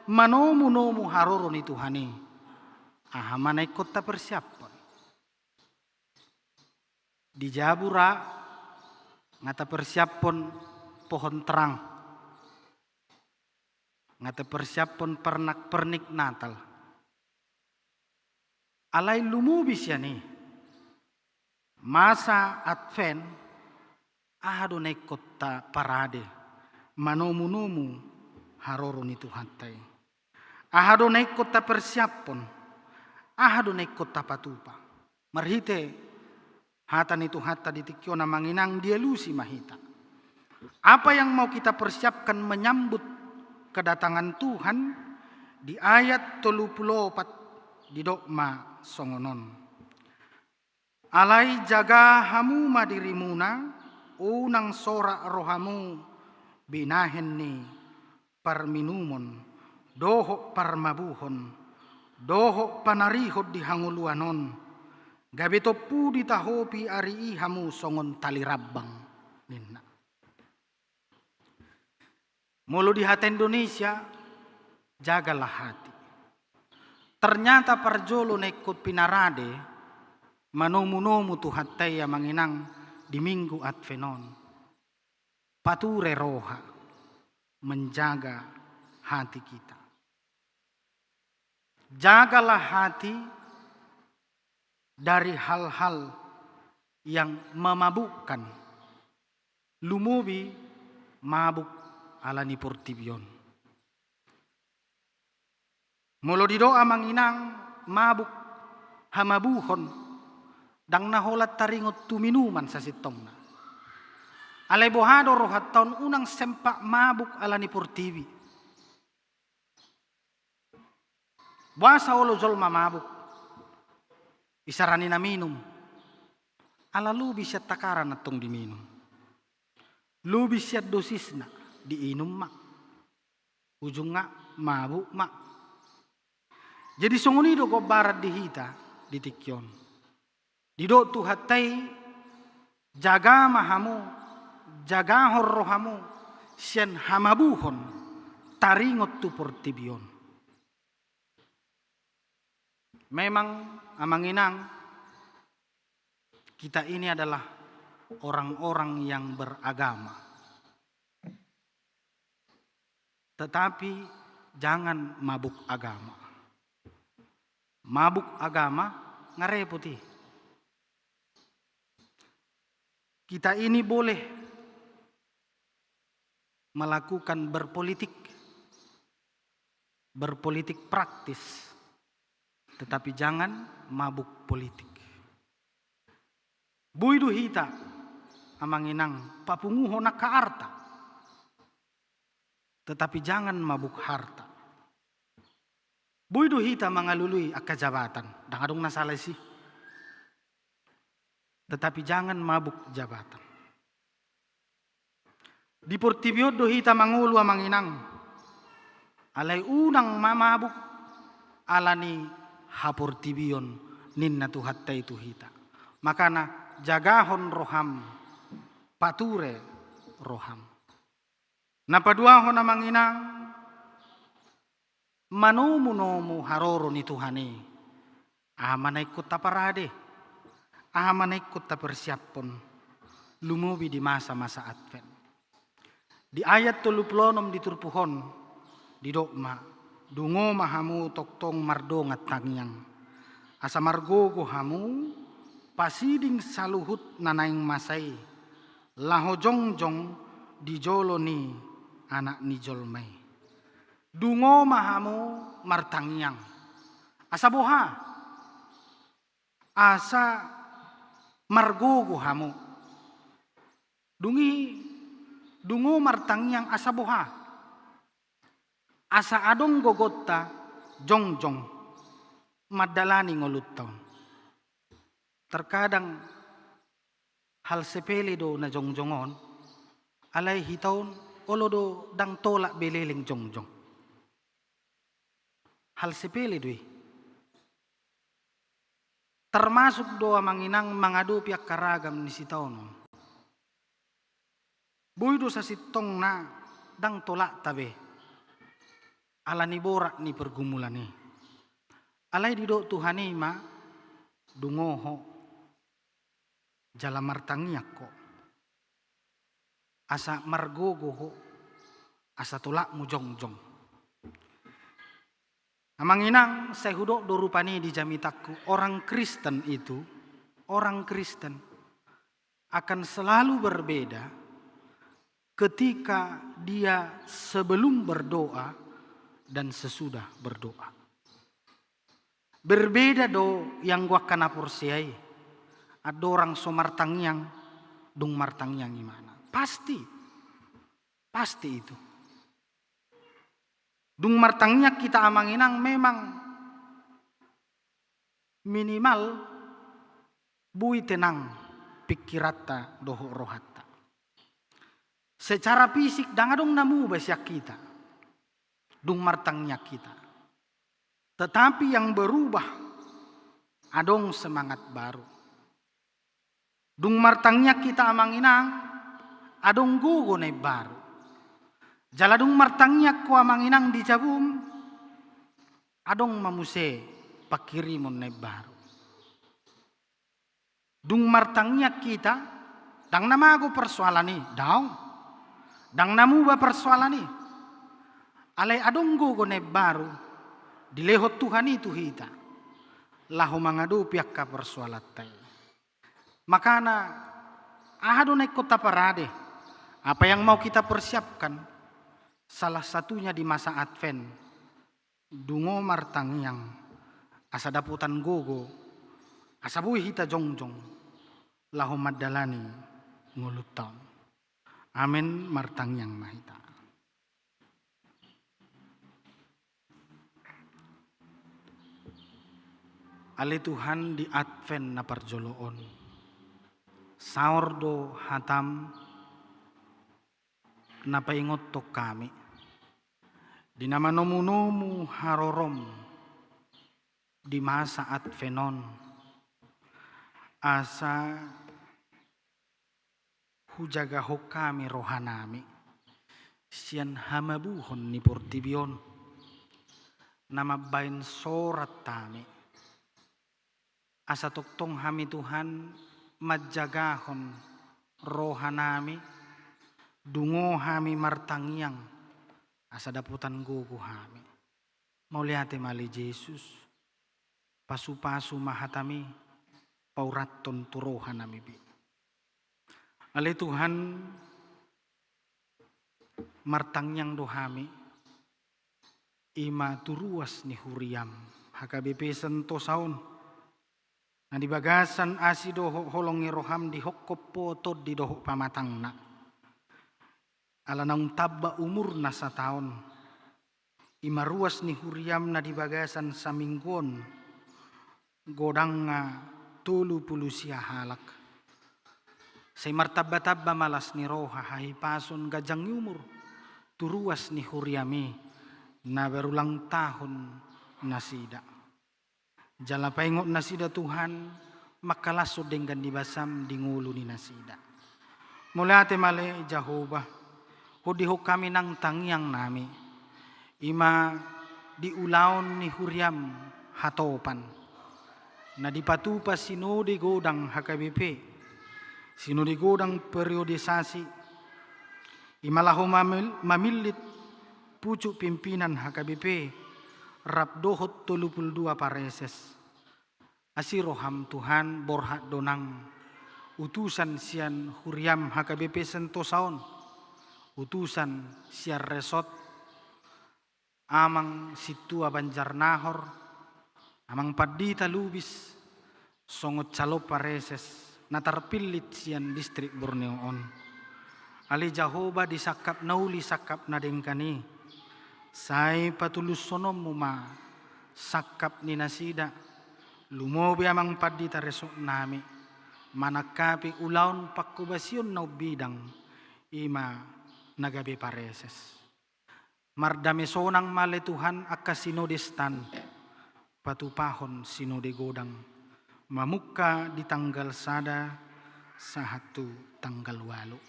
manomu-nomu haroro ni Tuhan i, aha ma na ingkon tapersiaphon? Di jabu ra nga tapersiaphon pohon terang, nga tapersiaphon pernak-pernik Natal. Alai lumobi sian i, masa Advent, aha do na ingkon taparade manomu-nomu haroro ni Tuhanta i? Aha do na ingkon tapersiaphon? Aha do na ingkon tapatupa? Marhite hata ni Tuhanta di tingki on, amang inang, dialusi ma hita. Apa yang mau kita persiapkan menyambut kedatangan Tuhan? Di ayat tolu pulu opat didok ma songon on: Alai jaga hamu ma dirimuna, unang sorak rohamu binahen ni parminumon dohot parmabuhon dohot panarihon di hangoluan on, gabe tompu ditahopi ari i hamu songon tali rambang, ninna. Molo di hata Indonesia, jagalah hati. Ternyata parjolo na ingkon pinarade manomu-nomu Tuhanta i, amang inang, di minggu Advent on, pature roha, menjaga hati kita. Jagalah hati dari hal-hal yang memabukkan, lumobi mabuk ala ni portibi on. Molo didok, amang inang, mabuk, hamabuhon, ndang na holan taringot tu minuman sasintongna. Alai boha do rohanta on unang sempak mabuk ala ni portibi? Boasa olo jolma mabuk? Isarani na minum. Ala lobi sian takaran antong diminum. Lobi sian dosisna diinum ma. Ujungna mabuk ma. Jadi songon i do gombaran di hita di tingki on. Didok Tuhanta i, jaga ma hamu, jagahon rohamu sian hamabuhon taringot tu portibi on. Memang, amang inang, kita ini adalah orang-orang yang beragama. Tetapi jangan mabuk agama. Mabuk agama nga repot i. Kita ini boleh melakukan berpolitik, berpolitik praktis, tetapi jangan mabuk politik. Boi do hita, amang inang, papunguhon angka arta, tetapi jangan mabuk harta. Boi do hita mangalului angka jabatan, ndang adong na sala disi. Tetapi jangan mabuk jabatan. Di portibi on do hita mangolu, amang inang. Alai unang ma mabuk ala ni haportibion, ninna Tuhanta i tu hita. Makana jagahon roham, pature roham. Na paduahon, amang inang, manomu-nomu haroro ni Tuhan i, aha ma na ingkon taparade, aha ma na ingkon tapersiaphon, lumobi di masa-masa Advent. Di ayat tolu pulu onom di turpuk on, didok ma, dungo ma hamu tongtong mardongan tangiang, asa margogo hamu pasiding saluhut na naeng masa i, laho jongjong di jolo ni Anak ni jolma i. Dungo ma hamu martangiang. Asa boha? Asa margogo hamu. Dung i, dungo martangiang asa boha? asa adong gogonta jongjong mandalani ngolunta on. Terkadang hal sepele do na jongjong on, alai hita on olo do ndang tolap be leleng jongjong. Hal sepele do i. Termasuk do amang inang mangadopi angka ragam ni sitaonon. Boi do sasintongna ndang tolapta be ala ni borat ni pergumulan i. Alai didok Tuhan i ma, dungo ho jala martangiang ho, asa margogo ho, asa tolapmu jongjong. Amang inang, sai hudok do rupani di jamitangku, orang Kristen itu, orang Kristen akan selalu berbeda ketika dia sebelum berdoa dan sesudah berdoa. Berbeda do ianggo angka na porsea i. Andorang so martangiang, dung martangiang ibana. Pasti. Pasti itu. Dung martangiang hita amang inang, memang minimal boi tenang pikiranta dohot rohanta. Secara fisik ndang adong na muba sian hita dung martangiang hita. Tetapi yang berubah, adong semangat baru. Dung martangiang hita amang inang, adong gogo na imbaru. Jala dung martangiang ho amang inang di jabum, adong ma muse panghirimon na imbaru. Dung martangiang hita, ndang na mago persoalan i, daong. Ndang na muba persoalan i. Alai adong gogo na imbaru dilehon Tuhan i tu hita laho mangadopi angka persoalanta i. Makana, aha do na ingkon taparade? Apa yang mau kita persiapkan? Salah satunya di masa Advent, dungo martangiang, asa dapotan gogo, asa boi hita jongjong laho mandalani ngolunta on. Amen. Martangiang ma hita. Ale Tuhan, di Advent na parjolo on, saor do hatam na paingothon hami di na manomunomu harorom di masa Advent on, asa hujagahon hami rohanami sian hamabuhon ni portibi on na mambahen sorat hami. Asa tongtong hami Tuhan manjagahon rohanami, dungo hami martangiang, asa dapotan gogo hami. Mauliate ma ale Jesus, pasupasu ma hatami, paurathon tu rohanami be. Ale Tuhan, martangiang do hami, i ma tu ruas ni huriam H K B P Sentosa on, na di bagasan asi dohot holong ni roham dihophop ho tondi dohot pamatangna. Ala naung tamba umurna sataon, i ma ruas ni huriam na di bagasan saminggu on, godangna tolu pulu sia halak. Sai martambatamba ma las ni roha, hahipason, ganjang ni umur tu ruas ni huriam i na berulang tahun nasida. Jala paingot nasida Tuhan, mangkalashon denggan ni basam di ngolu ni nasida. Mauliate ma ale Jahowa, hudihon hami nang tangiangnami, i ma di ulaon ni huriam hatopan na dipatupa sinode godang H K B P, sinode godang periodisasi, i ma laho mamil-, mamillit pucuk pimpinan H K B P, rap dohot tolu pulu dua pareses. Asi roham Tuhan, borhat do nang utusan sian huriam H K B P Sentosa on, utusan sian resort, Amang Sintua Banjarnahor, Amang Pandita Lubis, songon calon pareses na tarpillit sian distrik Borneo on. Ale Jahowa, di sangkap na uli sangkap na denggan i, Sai patulushononmu ma sangkap ni nasida, lumobi amang pandita resort nami, manangkapi ulaon pangkobasion na umbidang, i ma na gabe pareses. Mardame sonang ma ale Tuhan angka sinode stan, patupahon sinode godang, mamungka di tanggal sada sahat tu tanggal ualu.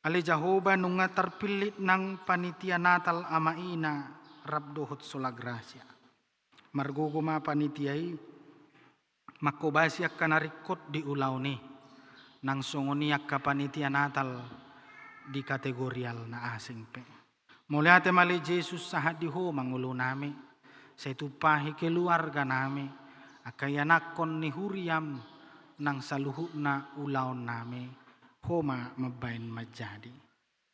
Ale Jahowa, nunga tarpillit nang panitia Natal ama ina rap dohot sola Gracia. Margogo ma panitia i mangkobasi angka na ringkot di ulaon i, nang songon i angka panitia Natal di kategorial na asing pe. Mauliate ma ale Jesus, sahat di Ho ma ngolunami, sai tumpahi keluarganami, angka ianakhon ni huriam, nang saluhutna ulaonnami, Ho ma mambahen manjadi.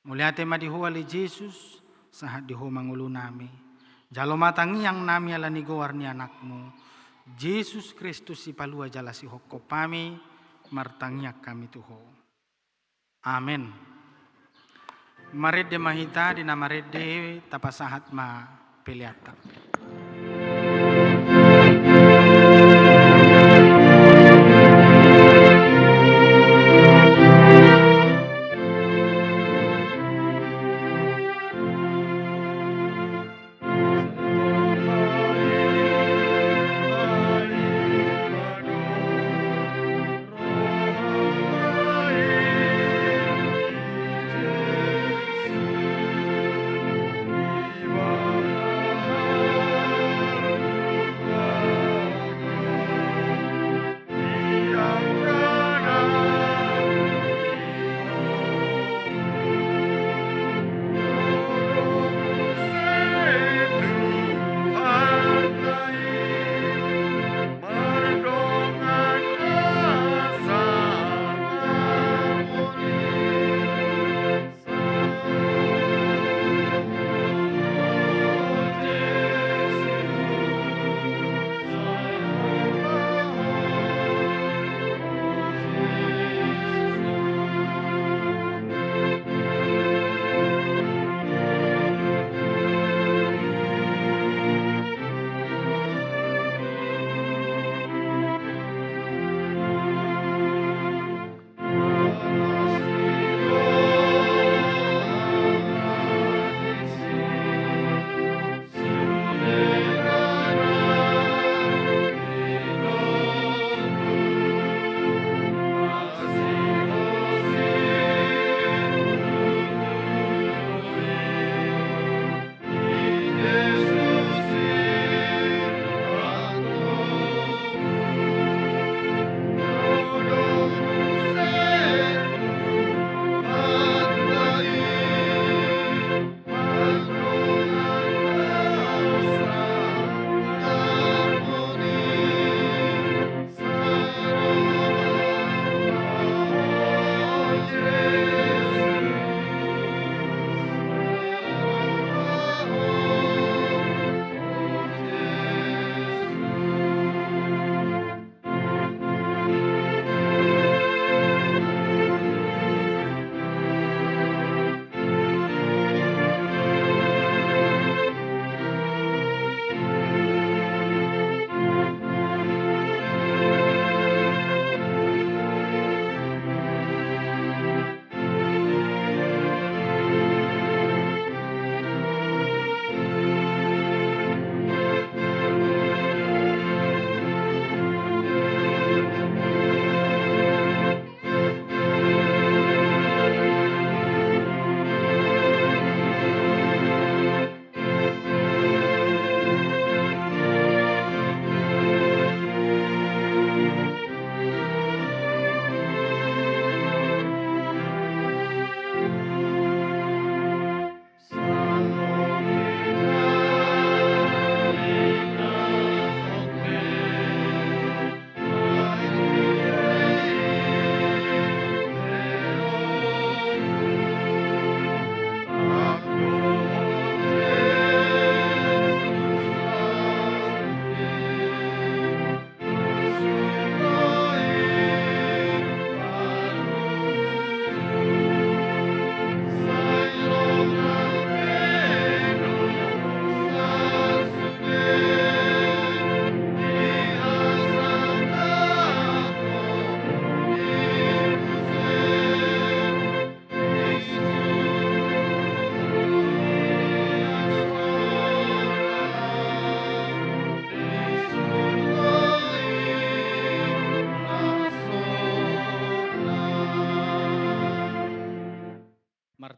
Mauliate ma di Ho ale Jesus, sahat di Ho ma ngolunami. Jalo ma tangiangnami ala ni goar ni Anakmu, Jesus Kristus, Sipalua jala Sihophop hami, martangiang hami tu Ho. Amen. Marende ma hita di na marende, tapasahat ma peleanta.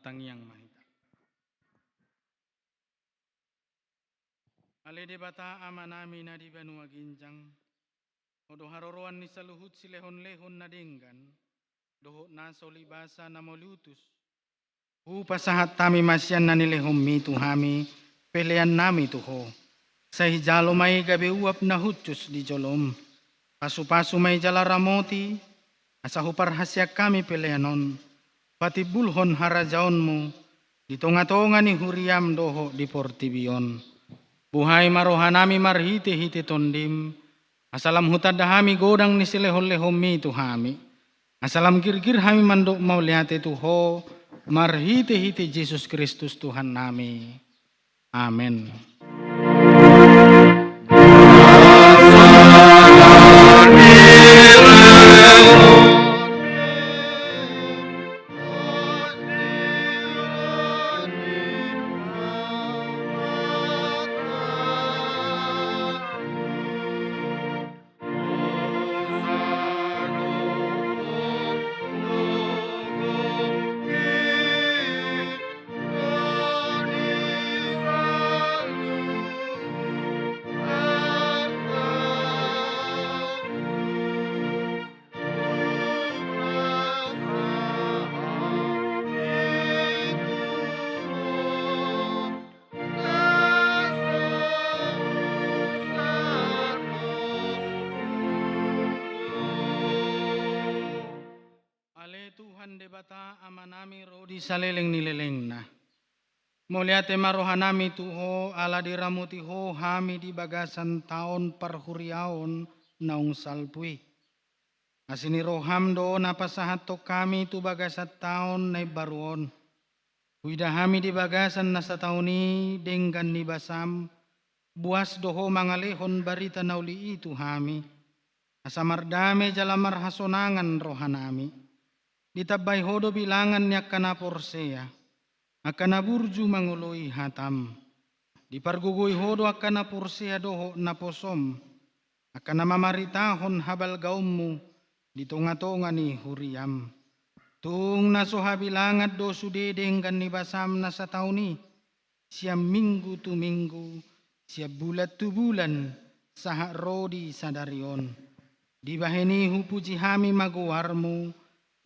Tangiang ma hita. Ale Debata Amanami na di banua ginjang, Ho do haroroan ni saluhut silehonlehon na denggan dohot na so libasa na mauliutus. Hupasahat hami ma sian na nilehonmi tu hami peleannami tu Ho. Sai jalo ma i gabe uap na hushus di jolom. Pasupasu ma i jala ramoti, asa huparhaseang hami pelean on patimbulhon harajaonmu di tongatonga ni huriam dohot di portibi on. Buhai ma rohanami marhitehite Tondim, asa lam hutanda hami godang ni silehonlehonmi tu hami. Asa lam girgir hami mandok mauliate tu Ho marhitehite Jesus Kristus Tuhannami. Amen. Ale Tuhan Debata Amanami ro di saleleng ni lelengna. Mauliate ma rohanami tu Ho ala diramoti Ho hami di bagasan taon parhuriaon naung salpu i. Asi ni roham do na pasahathon hami tu bagasan taon na imbaru on. Huida hami di bagasan na sataon i denggan ni basam, boas do Ho mangalehon barita na uli i tu hami. Asa mardame jala marhasonangan rohanami. Ditambai Ho do bilangan ni angka na porsea, angka na burju mangoloi hatam. Dipargogoi Ho do angka na porsea dohot naposom, angka na mamaritahon habalgaonmu di tongatonga ni huriam. Tung na so habilangan do sude denggan ni basam na sataon i, sian minggu tu minggu, sian bulan tu bulan, sahat ro di sadari on. Dibahen i hupuji hami ma goarmu,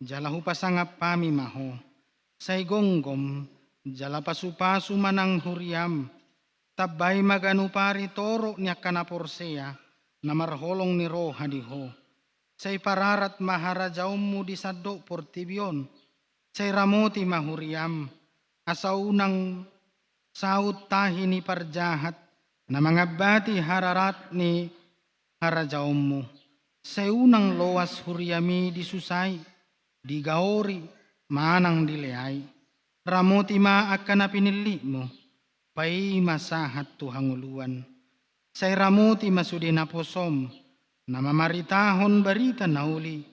jala hupasangap hami ma Ho. Sai gomgom, jala pasupasu ma nang huriam. Tambai ma ganup ari torop ni angka na porsea, na marholong ni roha di Ho. Sai pararat ma harajaonmu di sandok portibi on. Sai ramoti ma huriam, asa unang saut tahi ni parjahat, na mangambati hararat ni harajaonmu. Sai unang loas huriam i disusai, digaori, manang dileai. Ramoti ma angka na pinillitmu, paima sahat tu hangoluan. Sai ramoti ma sude naposom, na mamaritahon barita na uli.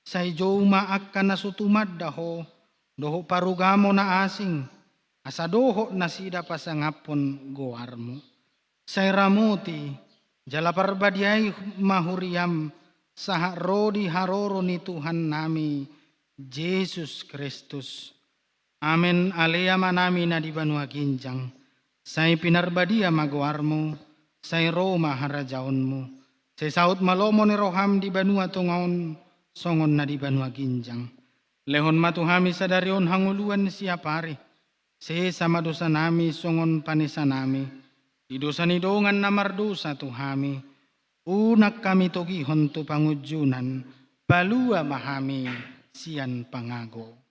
Sai jou ma angka na so tumanda Ho, dohot parugamo na asing, asa dohot nasida pasangaphon goarmu. Sai ramoti, jala parbadiai ma huriam, sahat ro di haroro ni Tuhannami, Jesus Kristus. Amen. Ale Amanami na di banua ginjang, sai pinarbadia ma goarmu, sai ro ma harajaonmu, sai saut ma lomo ni roham di banua tonga on, songon na di banua ginjang. Lehon ma tu hami sadari on hangoluan siapari, sesa ma dosanami songon panesanami di dosa ni dongan na mardosa tu hami. Unang hami togihon tu pangunjunan, palua ma hami sian pangago.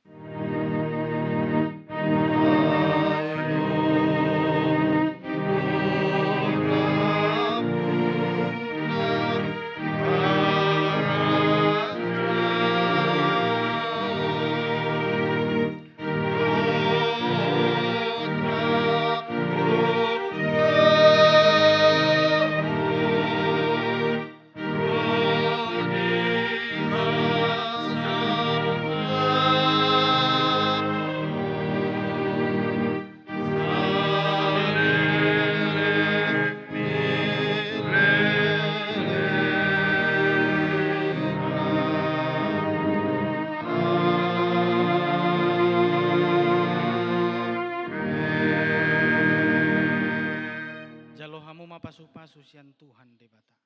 sian Tuhan Debata.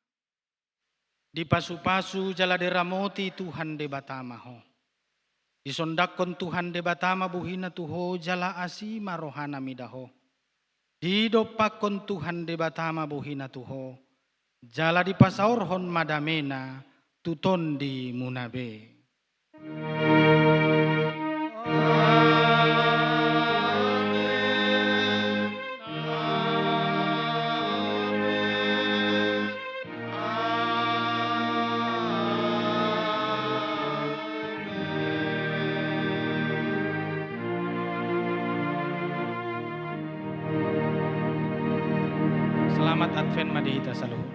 Dipasupasu jala diramoti Tuhan Debata ma ho. Disondangkon Tuhan Debata ma bohina tu ho jala asi ma rohana mida ho. Didompakkon Tuhan Debata ma bohina tu ho, jala dipasaorhon ma damena tu tondimuna be. Selamat Advent ma di hita saluhut.